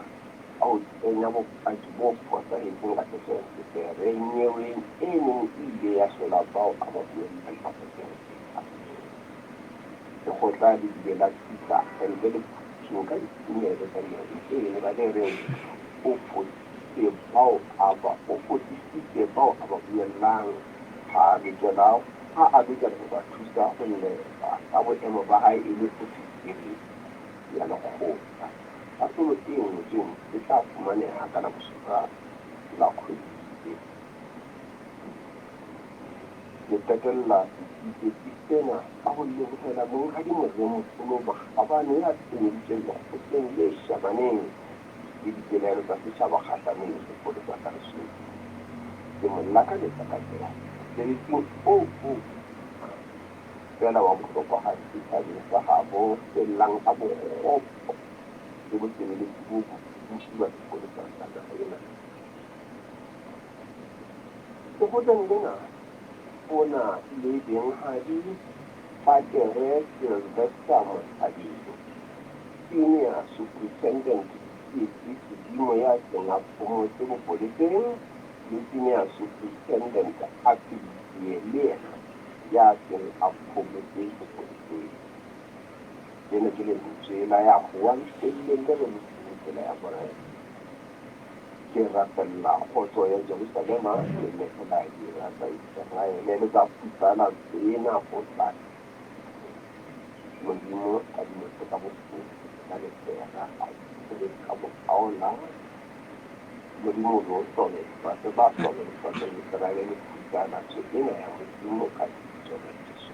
ka ho kenya bopaki bo fosahetseng ka sefenstere nyeweng e neng e ile ya hlola bao a ba buellang makgotleng a pele. Lekgotla le ile la fihla akgente le phuthing ka ditumelo tsa nyewe eno ka le reng o fositse bao a ba o fosisitse bao a ba buellang ha a lokela ha a lokela ho ba thusa ho nepa ka boemo ba hae e le ofisiri ya lekgotla. Kahlolo e ngotsweng e tla fumaneha ka la bosupa la kgwedi ena. Ke qetella setsietsi sena ka ho lebohela Monghadi Moremogolo Mokgabane ya kenyeditsweng lekgotleng le shebaneng le dipelaelo tsa setjhaba kgahlanong le sepolesa sa Lesotho. Ke mo lakaletsa katleho mosebetsing oo o boima feela wa bohlokwahadi setjhabeng sa habo se llang ka bokgopo le bosebeletsi bo bobosi ba sepolesa sa naha ena. Lekgotleng lena ho na le benghadi Patere Sylvester Mothabeng, Senior Superintendent Tsietsi Sedimo ya seng a phomotse bopoleseng le Senior Superintendent Api Letsie le yena ya seng a phomotse bopoleseng. Lena ke lentswe la ya howang felleng le re lokileng tsela ya Morena. Ke rapella kgotso ya Jerusalema, ke nehela dira tsa Iseraele le tsa kgutsana tsena ho tla Modimo a di nose ka bofofu ka lepera, a di tshele ka bokaola. Modimo o be o hlohonolofatse ba hlohonolofatsang Iseraele le kgutsana tsho ena ya Modimo ka lebitso la Jesu.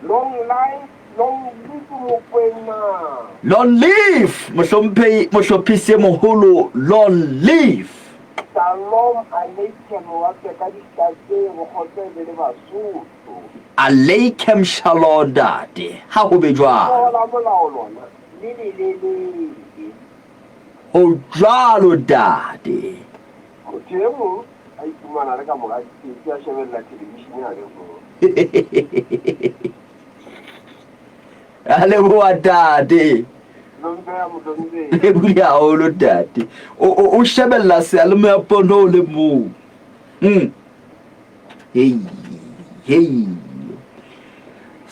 Long life, long live Mokwena. Long live Mohlomphehi Mohlophisi e Moholo, long live. Shalom Aleikem wa tseka dihlaseng kgotso e be le Basotho. Aleikem Shalom ntate, ha ho be jwalo. Letsoho la molao lona. Le lelelele. Ho jwalo ntate. Motho e mong a iphumana a le ka mora ditekesi a shebella thelevishene a le mong. A leboha ntate. Hlompheha mohlomphehi. Lebohile haholo ntate. O, o, o shebella seyalemoya pono o le mong. Mm. Hei, hei.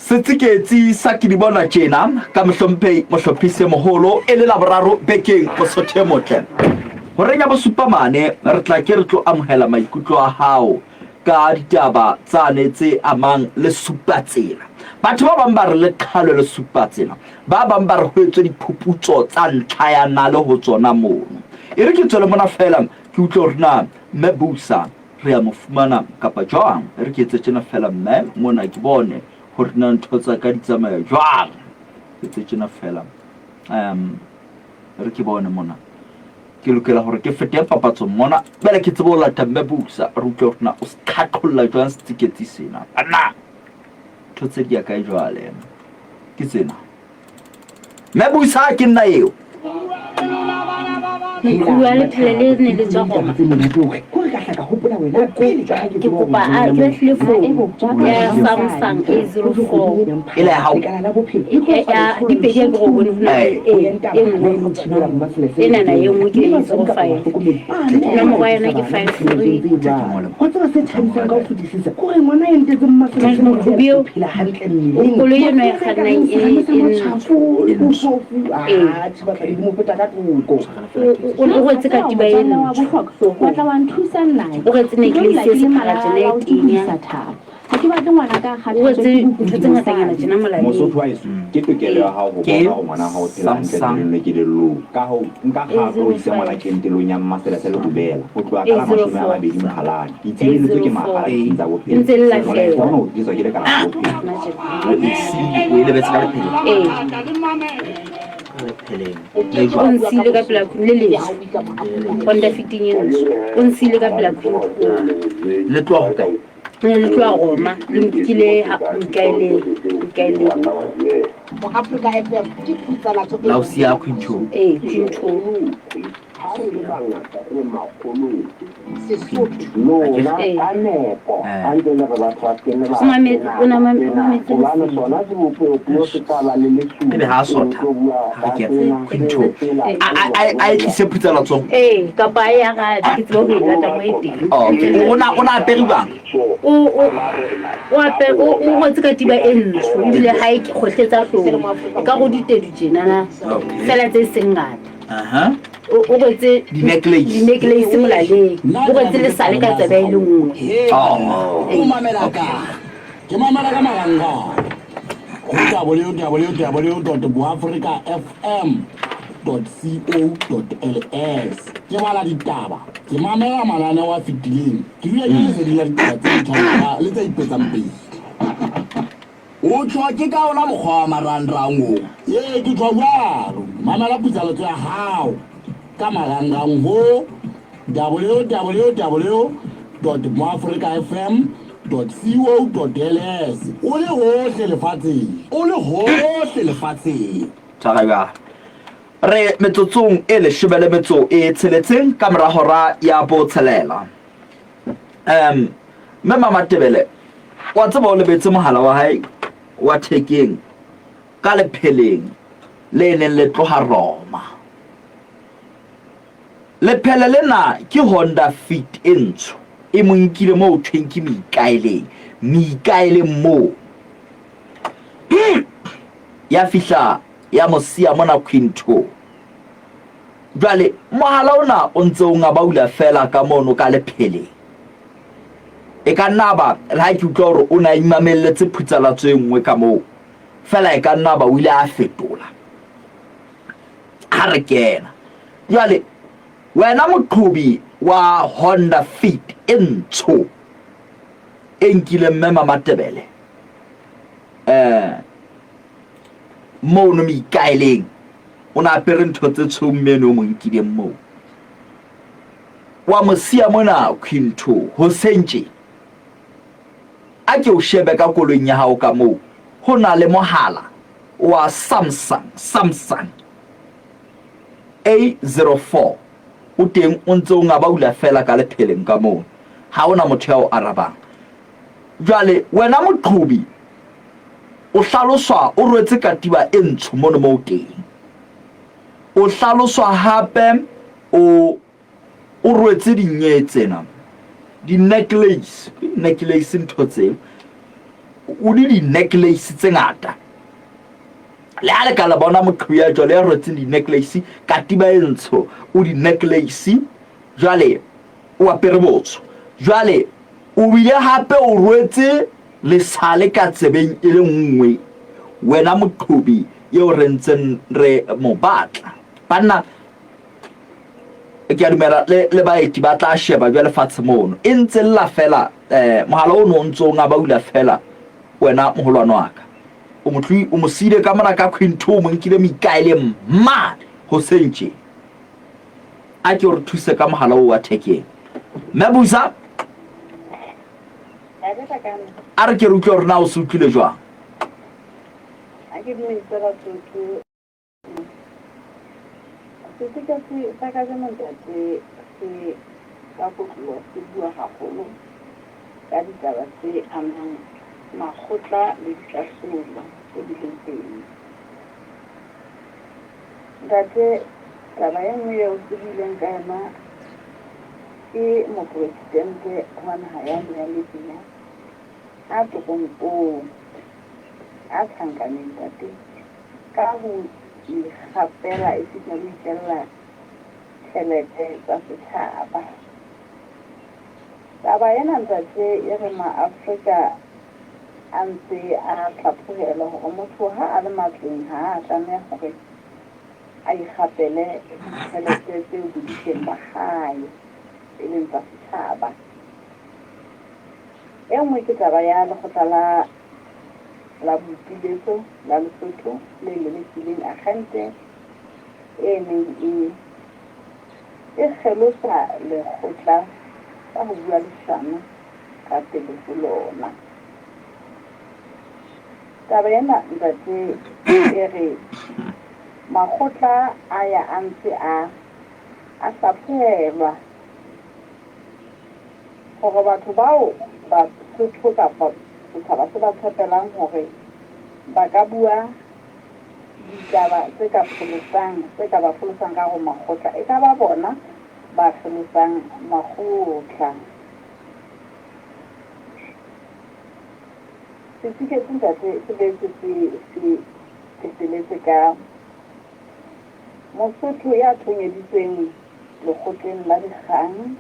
Setsiketsi sa ke di bona tjena ka mohlomphehi mohlophisi e moholo e le Laboraro bekeng Mosotho e motle. Horeng ya bosupa mane re tla ke re tlo amohela maikutlo a hao ka ditaba tsane tse amang le supatsela. Batho ba bang ba re le qhalwe le supatsela, ba bang ba re ho etswe diphuputso tsa ntlha ya nale ho tsona mono. E re ke tswele mona feela ke utlwe hore na Mme Busa re a mo fumana kapa jwang. E re ke etse tjena feela mme mona ke bone hore na ntho tsa ka di tsamaya jwang. Ke etse tjena feela. Um, e re ke bone mona. Ke lokela hore ke fete papatsong mona. Bjale ke tsebe ho lata mme Busa re utlwe hore na o se qhaqholla jwang setsiketsi sena. Banna! Ntho tse di ya kae jwale? Ke tsena. Mme busa ke nna eo. Leqhubu la lephele le ne le tswa Roma. Ke kopa a ke batlile founu ya Samsung A04. E le ya hao? Ya di pedi a ke go bone ho na le e e nngwe ho tsona. Enana e nngwe ke A05. Nomoro ya yona ke 53. Moqhubu eo Koloi eno e kgannang e e ntsho. Ee. O o rwetse katiba e ntsho hloohong. O rwetse necklace e sephara tjena e tenya. O rwetse ntho tse ngatanyana tjena molaleng. Mosotho wa heso, ke tokelo ya hao ho Ke bona hore ngwana wa hao o phela hantle Samsung. mmeleng le kelellong. Ka hoo, nka kgato o ise ngwana kentelong ya mmaselese le rubella ho tloha ka la 20 Mphalane. Ditshebeletso ke mahala ditsing tsa bophelo. Ntse lla Molaetsa fela. ona o tliswa ke Lekala la Bophelo. O e lebetse ka lepheleng. Ee. Ka lepheleng. Le O jwang? nsiile ka pela khung le leso. Honda Fiting e ntsho. O nsiile ka pela khung. Le tloha hokae? Le ne le tloha Roma, le nkile ha Mikaeleng, Mikaeleng. Moafrika FM ke phutsalatso e La o siya Quinto. Ee, Quinto. Ha re le bangata re makgolong. Sesotho. Lona Ee. ka nepo Eh. ha ntse le re batho ba se ne ba O mametse- sena o na mam- o sena mametse hobane lesedi. sona sebopeopuo se tla ba le lesupi Ebe ha a o sotha tlo bua ha re ka kena sena Quinto. seo sela Ee. A a a a e tlise phutsalatsong. Ee, kapa a e arabe, ke tsebe ho e lata mo e teng. Okay. O na o na apere jwang? O o o ape o o rwetse katiba e ntsho ebile ha e kgohletsa hloohong. E ka go ditedu tjenana Okay. fela tse seng ngata. Aha. O rwetse Di-necklace. di-necklace molaleng. O rwetse lesale ka tsebe e le nngwe. Oh. O mamela ka ke mamela ka marangrang ho www.boafricafm.co.ls ke bala ditaba ke mamela mananeo a fetileng ke dula ke leseding la ditaba tse ntjha le tse ipetsang pele O tjho ke ka ona mokgwa wa marangrang o. Ee, ke tjho jwalo. Mamela putsaletso ya hao ka marangrang ho www.moafrikafm.co.ls o le hohle lefatsheng. O le hohle lefatsheng. Tshwara jwalo. Re metsotsong e leshome le metso e tsheletseng ka mora hora ya botshelela. Um mme Mamatebele wa tseba o lebetse mohala wa hae wa thekeng ka lepheleng le neng le tloha Roma. Lephele lena ke Honda Fit e ntsho e mo nkile moo thweng ke Mikaeleng. Mikaeleng moo. Ya fihla ya mo siya mona Quinto. Jwale mohala ona o ntse o ngabaula feela ka mono ka lepheleng. E ka nna ba, le ha ke utlwa hore o ne a imamelletse phutsalatso e nngwe ka moo, feela e ka nna ba o ile a fetola ha re kena. Jwale wena moqhobi wa Honda Fit e ntsho e nkileng Mme Mamatebele eh mono Mikaeleng, o ne apere ntho tse tshweu mme eno o mo nkileng moo. Wa mo siya mona Quinto hoseng tje. A ke o shebe ka koloing ya hao ka moo ho na le mohala wa Samsung, Samsung. A04 o teng o ntse o ngabaula feela ka lepheleng ka mono. Ha ho na motho ya o arabang. Jwale wena moqhobi o hlaloswa o rwetse katiba e ntsho mono moo teng. O hlaloswa hape o o rwetse dinyee tsena, di-necklace, ke di-necklace ntho tseo. O le di-necklace tse ngata. Le ha le ka le bona moqhobi ya jwalo ya rwetseng di-necklace, katiba e ntsho, o di-necklace, jwale o apere botsho. Jwale o bile hape o rwetse lesale ka tsebeng e le nngwe, wena moqhobi eo re ntseng re mo batla. Banna, ke a dumela le, le baeti ba tla sheba jwale fatshe mono. E ntse lla feela, eh, mohala ono o ntse o ngabaula feela, wena moholwane wa ka. O mo tloi, o mo siile ka mona ka Queen Two, o mo nkile moikaeleng mane hoseng tje. A ke o re thuse ka mohala oo wa thekeng. Mme Busa, a re ke re utlwe hore na o se utlwile jwang. A ke dumedise Basotho. Setekesi sa kajeno ntate se ka kotloloho se bua haholo ka ditaba tse amang makgotla le dikahlolo tse bileng teng. Ntate, taba e nngwe eo se buileng ka yona ke moporesidente wa naha yane ya Libya a teronkong, a tjhankaneng ntate. Ka ho ikgapela esita le ho itjella tjhelete tsa setjhaba. Taba ena ntate e re maAfrika a ntse a hlaphohelwa hore motho ha a le matleng ha a tlameha hore a ikgapele ditjhelete tse bodikeng ba hae e leng tsa setjhaba. E nngwe ke taba ya lekgotla la la boipiletso la Lesotho le lelekileng akgente e neng e e kgelosa lekgotla ka ho bua leshano ka pele ho lona. Taba ena ntate e re makgotla a ya a ntse a a hlaphohelwa hore batho bao Basotho kapa setjhaba se ba tshepelang hore ba ka bua ditaba tse ka pholosang, tse ka ba pholosang ka hare ho makgotla, e ka ba bona ba pholosang makgotla. Setiketsi ntate se boetse se se qeteletse ka Mosotho ya thonyeditsweng lekgotleng la dikgang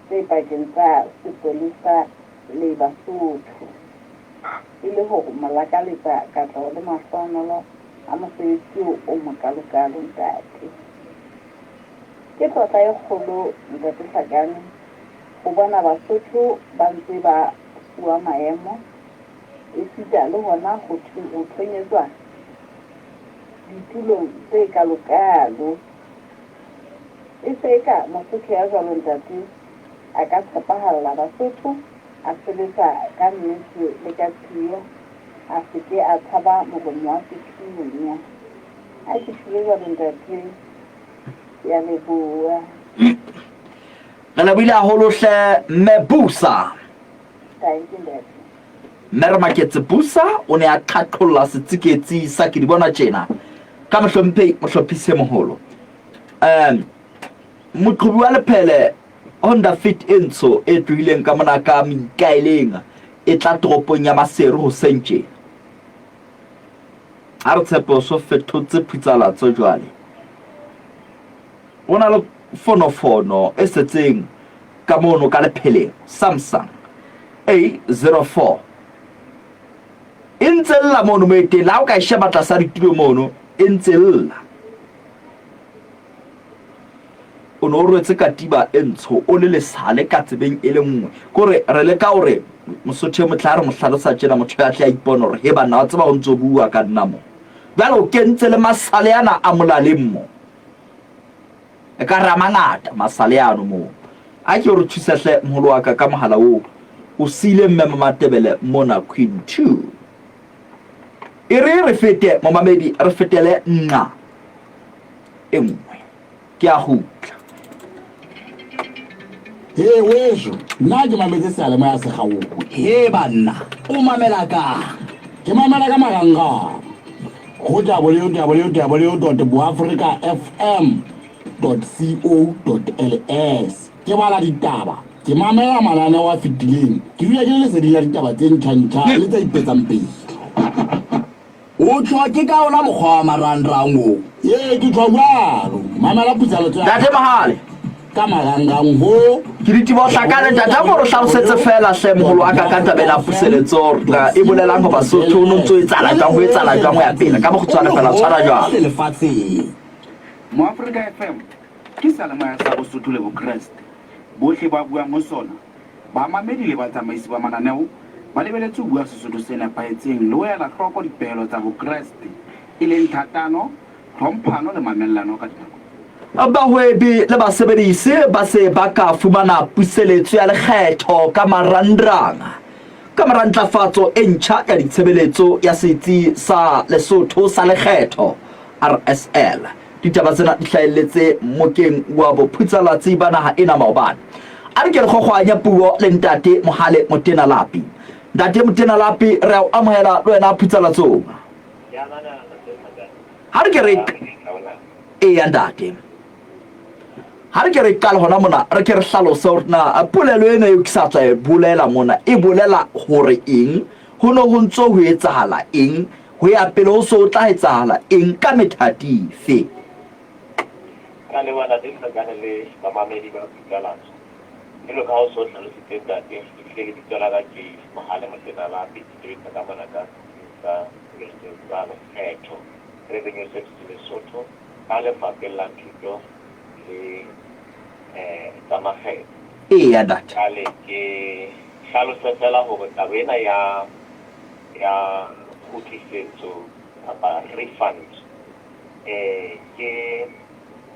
tse pakeng tsa sepolesa le Basotho e le ho mo lakaletsa katleho le mahlohonolo a mosebetsi oo o mokalokalo, ntate. Ke tlotla e kgolo, Ntate Hlakane, ho bona Basotho ba ntse ba fuwa maemo esita le hona ho thonyetswa ditulong tse kalokalo. E se eka Mosotho ya jwalo ntate a ka tshepahalla Basotho, a sebetsa ka nnete le ka tiyo, a se ke a tshaba molomo wa sethunya. Ha ke tjholo jwalo ntate, ke a leboha. Re lebohile haholo hle Mme Busa. Thank you ntate. Mme re maketse Busa o ne a qhaqholla setsiketsi sa ke di bona tjena ka mohlomphehi mohlophisi e moholo. Um moqhobi wa lephele Honda Fit e ntsho e tlohileng ka mona ka Mikaeleng e tla toropong ya Maseru hoseng tjena. A re tshepe o so fetotse phutsalatso jwale. Ho na le fonofono e setseng ka mono ka lepheleng, Samsung A04. E ntse lla mono mo e teng, le ha o ka e sheba tlasa ditulo mono, e ntse lla. O ne o rwetse katiba e ntsho, o le lesale ka tsebeng e le nngwe. Kore re leka hore Mosotho e motle ha re mo hlalosa tjena, motho ya tle a ipone hore he banna wa tseba ho ntso bua ka nna mo. Jwale o kentse le masale ana a molaleng mo. E ka re a mangata masale ano moo. A ke o re thuse hle moholo wa ka ka mohala oo o siile mme Mamatebele mona Queen 2. E re re fete momamedi re fetele nqa. e nngwe. Ke a kgutla. He weso, nna ke mametse seyalemoya se kgaowe. He banna, o mamela kang? Ke mamela ka marangrang go www dot boafrikafm dot co dot ls. Ke bala ditaba, ke mamela mananeo a fetileng, ke dula ke le leseding la ditaba tse ntjha-ntjha le tse ipetsang pele. O tjho ke ka ona mokgwa wa marangrang o? Ee, ke tjho jwalo. Mamela putsaletso ya Ntate Mohale. Ka marangrang ho. Ke diteboho hlakane ntate a ko re hlalosetse feela hle moholo wa ka ka taba ena ya puseletso hore na e bolelang ho Basotho o no ntso etsahala jwang ho etsahala jwang ho ya pele ka bokgutshwane feela tshwara jwalo. Lefatsheng. Moafrika FM ke seyalemoya sa Bosotho le Bokreste. Bohle ba buang ho sona Bamamedi le batsamaisi ba mananeo ba lebeletse ho bua Sesotho se nepahetseng le ho ela hloko dipehelo tsa Bokreste, e leng thatano, tlhomphano le mamellano ka dinako tsohle. Bahwebi le basebedisi ba se ba ka fumana puseletso ya lekgetho ka marangrang ka mora ntlafatso e ntjha ya ditshebeletso ya Setsi sa Lesotho sa Lekgetho, RSL. Ditaba tsena di hlahelletse mokeng wa bophutsalatsi ba naha ena maobane. A re ke re kgokgwanye puo le Ntate Mohale Motenalapi. Ntate Motenalapi, re a o amohela le wena phutsalatsong. Ha re ke re eya ntate. Ha re ke re qale hona mona, re ke re hlalose hore na polelo ena eo ke sa tswa e bolela mona e bolela hore eng, ho ne ho ntso ho etsahala eng, Ho ya pele ho se ho tla etsahala eng ka methati efe? Ra leboha Ntate Hlakane le bamamedi ba Putlalatso. Jwalo ka ha o se o hlalositse Ntate, ehlile lebitso la ka ke Mohale Motenalapi, ke sebetsa ka mona ka setsing sa tshebeletso tsa lekgetho, Revenue Service Lesotho, ka lefapheng la thuto le tsa makgetho. Eya Ntate. Jwale ke hlalose feela hore taba ena ya ya kgutlisetso kapa refund ke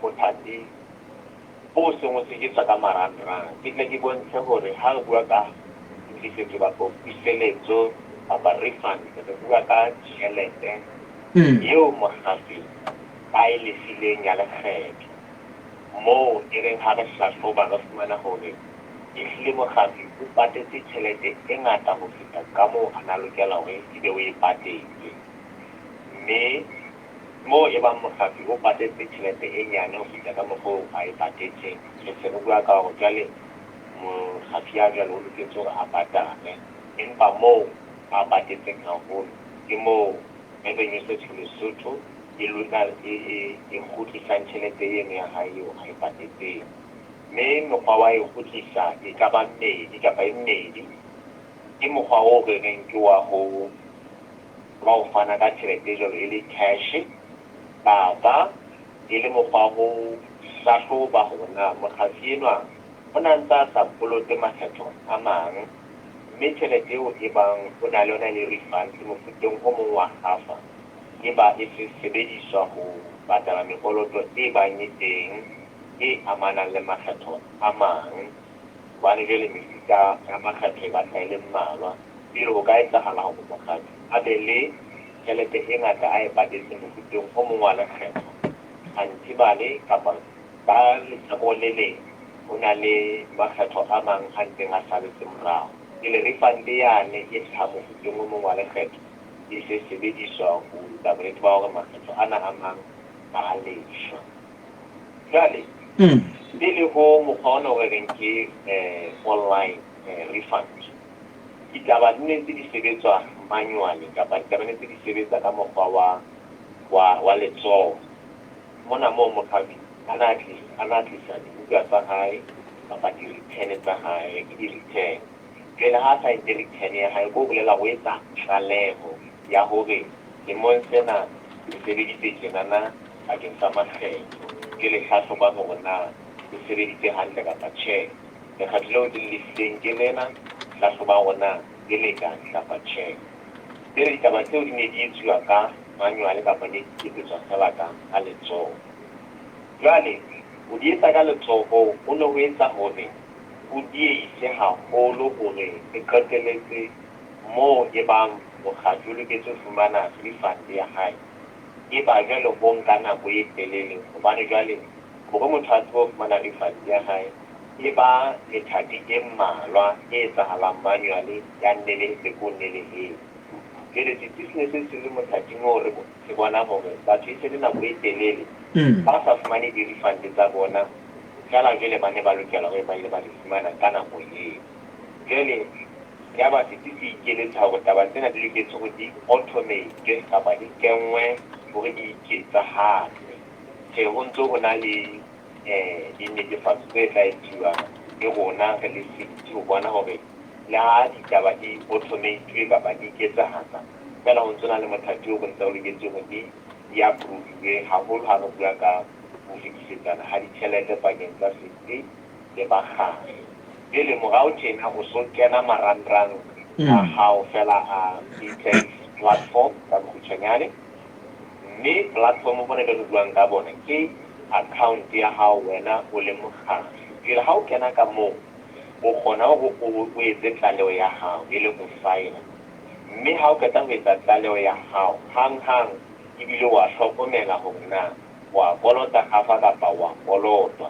mothati o seng o tshehetswa ka marangrang. Ke tle ke bontshe hore ha re bua ka kgutlisetso kapa puseletso kapa refund, re bua ka tjhelete eo mokgafi a e lefileng ya lekgetho. Moo e reng ha re hlahloba re fumana hore Ehlile mokgafi o patetse tjhelete e ngata ho feta kamoo a na lokela hore ebe o e patetse. Mme moo ebang mokgafi o patetse tjhelete e nyane ho feta ka mokgwa oo a e patetseng, re se re bua ka hore jwale mokgafi ya jwalo o loketse hore a patale. Empa moo a patetseng haholo, ke moo Revenue Service Lesotho e e kgutlisang tjhelete eno ya hae eo a e patetseng. Mme mokgwa wa e kgutlisa e ka ba mmedi kapa e mmedi. Ke mokgwa oo re reng ke wa ho wa ho fana ka tjhelete e jwalo e le cash, kapa e le mokgwa wa ho hlahloba hore na mokgafi enwa o na ntse a sa kolote makgetho a mang, mme tjhelete eo e bang o na le yona e le refund mofuteng o mong wa kgafa, e ba e se sebediswa ho patala mekoloto e bang e teng. e amanang le makgetho a mang, hobane jwale mefuta ya makgetho e batla e le mmalwa. Pele ho ka etsahala hore mokgatlo a be le tjhelete e ngata a e patetseng mofuteng o mong wa lekgetho, anthe bale kapa ka lehlakoreng le leng ho na le makgetho a mang a ntseng a saletse morao. Pele refund yane e hlaha mofuteng o mong wa lekgetho, e se sebediswa ho etsa bonnete ba hore makgetho ana a mang a a lefshwa. Jwale, pele ho mokgwa ona o re reng ke online refund, ditaba di ne ntse di sebetswa manually kapa ditaba ne ntse di sebetsa ka mokgwa wa wa wa letsoho. Mona moo mokgabi a na tlisa a na tlisa dibuka tsa hae kapa di-return tsa hae, ke di-return. Jwale ha a sa etse return ya hae, ke ho bolela o etsa tlaleho ya hore lemong sena ke sebeditse tjenana bakeng sa makgetho. Jwale hlahloba hore na ke sebeditse hantle kapa tjhe. Lekgetho leo ke le lefileng ke lena, hlahloba hore na le lekane kapa tjhe. Jwale ditaba tseo di ne di etsuwa ka manual kapa ne di etsetswa feela ka ka letsoho. Jwale ho di etsa ka letsoho ho ne ho etsa hore ho diehise haholo hore re qeteletse moo ebang mokgatlo o loketse ho fumana refund ya hae. E ba jwale ho nka nako e telele hobane jwale hore motho a tsebe ho fumana refund ya hae e ba methati e mmalwa e etsahalang manually ya nnelehetse ko nnelehetse. Jwale setsi se ne se se le mothating oo re se bona hore batho e se le nako e telele ba sa fumane di-refund tsa bona feela jwale ba ne ba lokela hore ba ile ba di fumana ka nako eo. Jwale yaba setsi se ikeletsa hore taba tsena di loketse hore di automate kapa di kenngwe hore di iketsahatse. Tjhe, ho ntso ho na le dinetefatso tse tla etsuwa ke rona re le setsi ho bona hore le ha ditaba di automate kapa di iketsahatsa, feela ho ntso na le mothati oo re ntse re loketse hore di di approve-we haholo ha re bua ka ho fetisetsana ha ditjhelete pakeng tsa setsi le bakgahli. Jwale morao tjena o so kena marangrang a hao feela a e-tax platform ka bokgutshwanyane, mme platform bona be re buang ka bona ke account ya hao wena o le mokgahli. Jwale ha o kena ka moo o kgona hore o etse tlaleho ya hao e leng ho file, mme ha o qeta ho etsa tlaleho ya hao hanghang ebile wa hlokomela hore na wa kolota kgafa kapa wa kolotwa.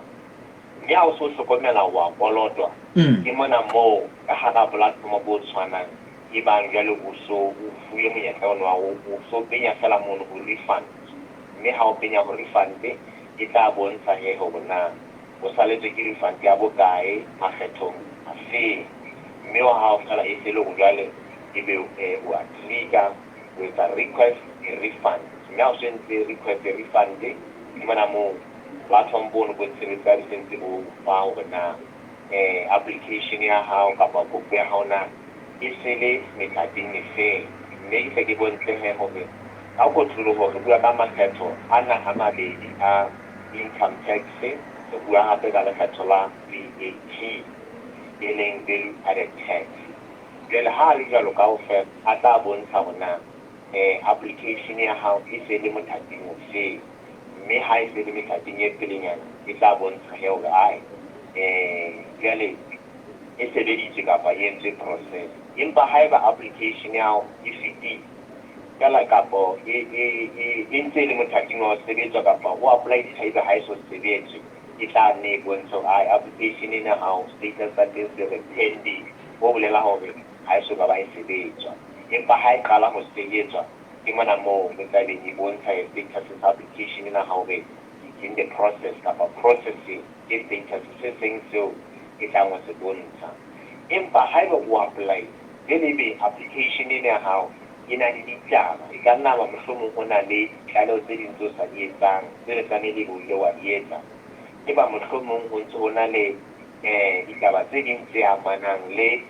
Mme ha o so hlokomela o a kolotwa, ke mona moo ka hara platform bo tshwanang e bang jwale o so o fuwe monyetla ono wa o so penya feela mono ho refund. Mme ha o penya ho refund e tla bontsha he hore na o saletswe ke refund ya bokae makgethong afeng. Mme wa hao feela e se le hore jwale ebe o a click-a o etsa request a refund. Mme ha o so entse request a refund ke mona moo Platform bono bo tshebetso ya di sentse bo fa hore na application ya hao kapa kopo ya hao na e sele methating efeng. Mme ke hle ke bontshe he hore ka kotloloho re bua ka makgetho ana a mabedi a income tax, re bua hape ka lekgetho la VAT e leng value added tax. Jwale ha a le jwalo kaofela a tla bontsha hore na application ya hao e se le mothating ofeng. Mme ha e se e le methating e pelenyana, e tla bontsha he hore ae, jwale e sebeditswe kapa e entswe process. Empa haeba application ya hao e fetile feela kapo e, e, e, e ntse e le mothating wa ho sebetswa kapa o apply-ile haeba ha e so sebetswe, e tla nne e bontshe hore ae, application ena ya hao status sa teng se re pending, ho bolela hore ha e so ka ba e sebetswa. Empa ha e qala ho sebetswa, Ke mona moo re tla beng e bontsha status sa application ena hore it's in the process kapa processing, ke status se seng seo e tlang ho se bontsha. Empa haeba o apply-ile jwale ebe application ena ya hao e na le ditaba, e ka nna ba mohlomong o na le ditlaleho tse ding tse o sa di etsang tse ne tlamehile ebe o ile wa di etsa, eba mohlomong ho ntse ho na le ditaba tse ding tse amanang le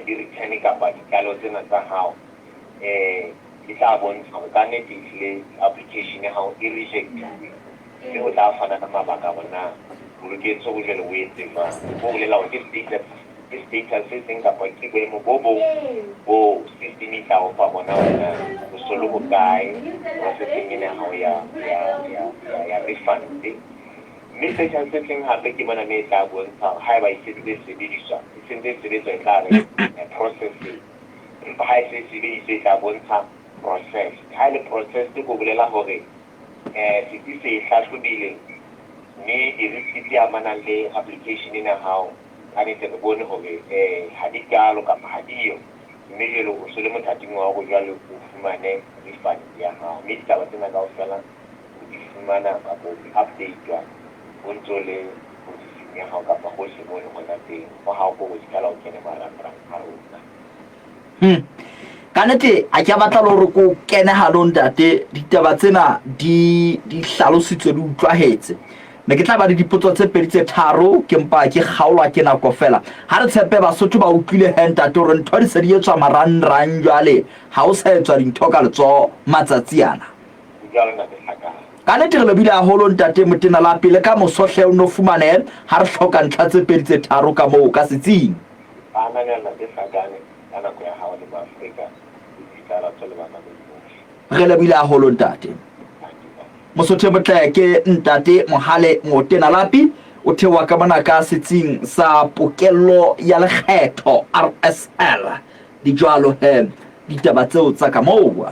di-return kapa ditlaleho tsena tsa hao, e tla bontsha hore ka nnete ehlile application ya hao e rejectuwe, mme o tla fana ka mabaka hore na o loketse hore jwale o etse jwang. Ho bolela hore ke status, ke status se seng kapa ke boemo bo bong bo system e tla o fa bona hore na o so le hokae processing ena ya hao ya, ya, ya, ya, ya refund. Mme status se seng hape ke mona mme e tla bontsha hore haeba e sentse e sebediswa, e sentse e sebetswa e tla re processing. Empa ha e se e sebediswe e tla bontsha processed. Ha e le processed ho bolela hore setsi se e hlahlobile mme di-risk tse amanang le application ena ya hao ka nnete re bone hore ha di kalo kapa ha di yo. Mme jwale o so le mothating wa hore jwale o fumane refund ya hao. Mme ditaba tsena kaofela o di fumana kapa o di update-wa o ntso le ofising ya hao kapa hohle moo o leng hona teng. Ho hao ke hore feela o kene marangrang a rona. Ka nete a ke a batla le hore ko kene hanong ntate, ditaba tsena di di hlalositswe di utlwahetse. Ne ke tla ba le dipotso tse pedi tse tharo ke mpa ke kgaolwa ke nako fela. Ha re tshepe Basotho ba utlwile he ntate hore ntho di se di etswa marangrang jwale, ha o sa etswa dintho ka letsoho matsatsi ana. Ho jwalo ntate Hlakane. Ka nnete re lebohile haholo ntate Motena la pele ka moso hle o no fumane ha re hloka ntlha tse pedi tse tharo ka moo ka setsing. Ba ananela ntate Hlakane ka nako ya hao le Maafrika le Ditlalatso le bamamedi bohle. Re lebohile haholo ntate. Mosotho e motle ke ntate Mohale Motena Lapi o theoha ka mona ka setsing sa pokello ya lekgetho RSL. Di jwalo he ditaba tseo tsa ka moo.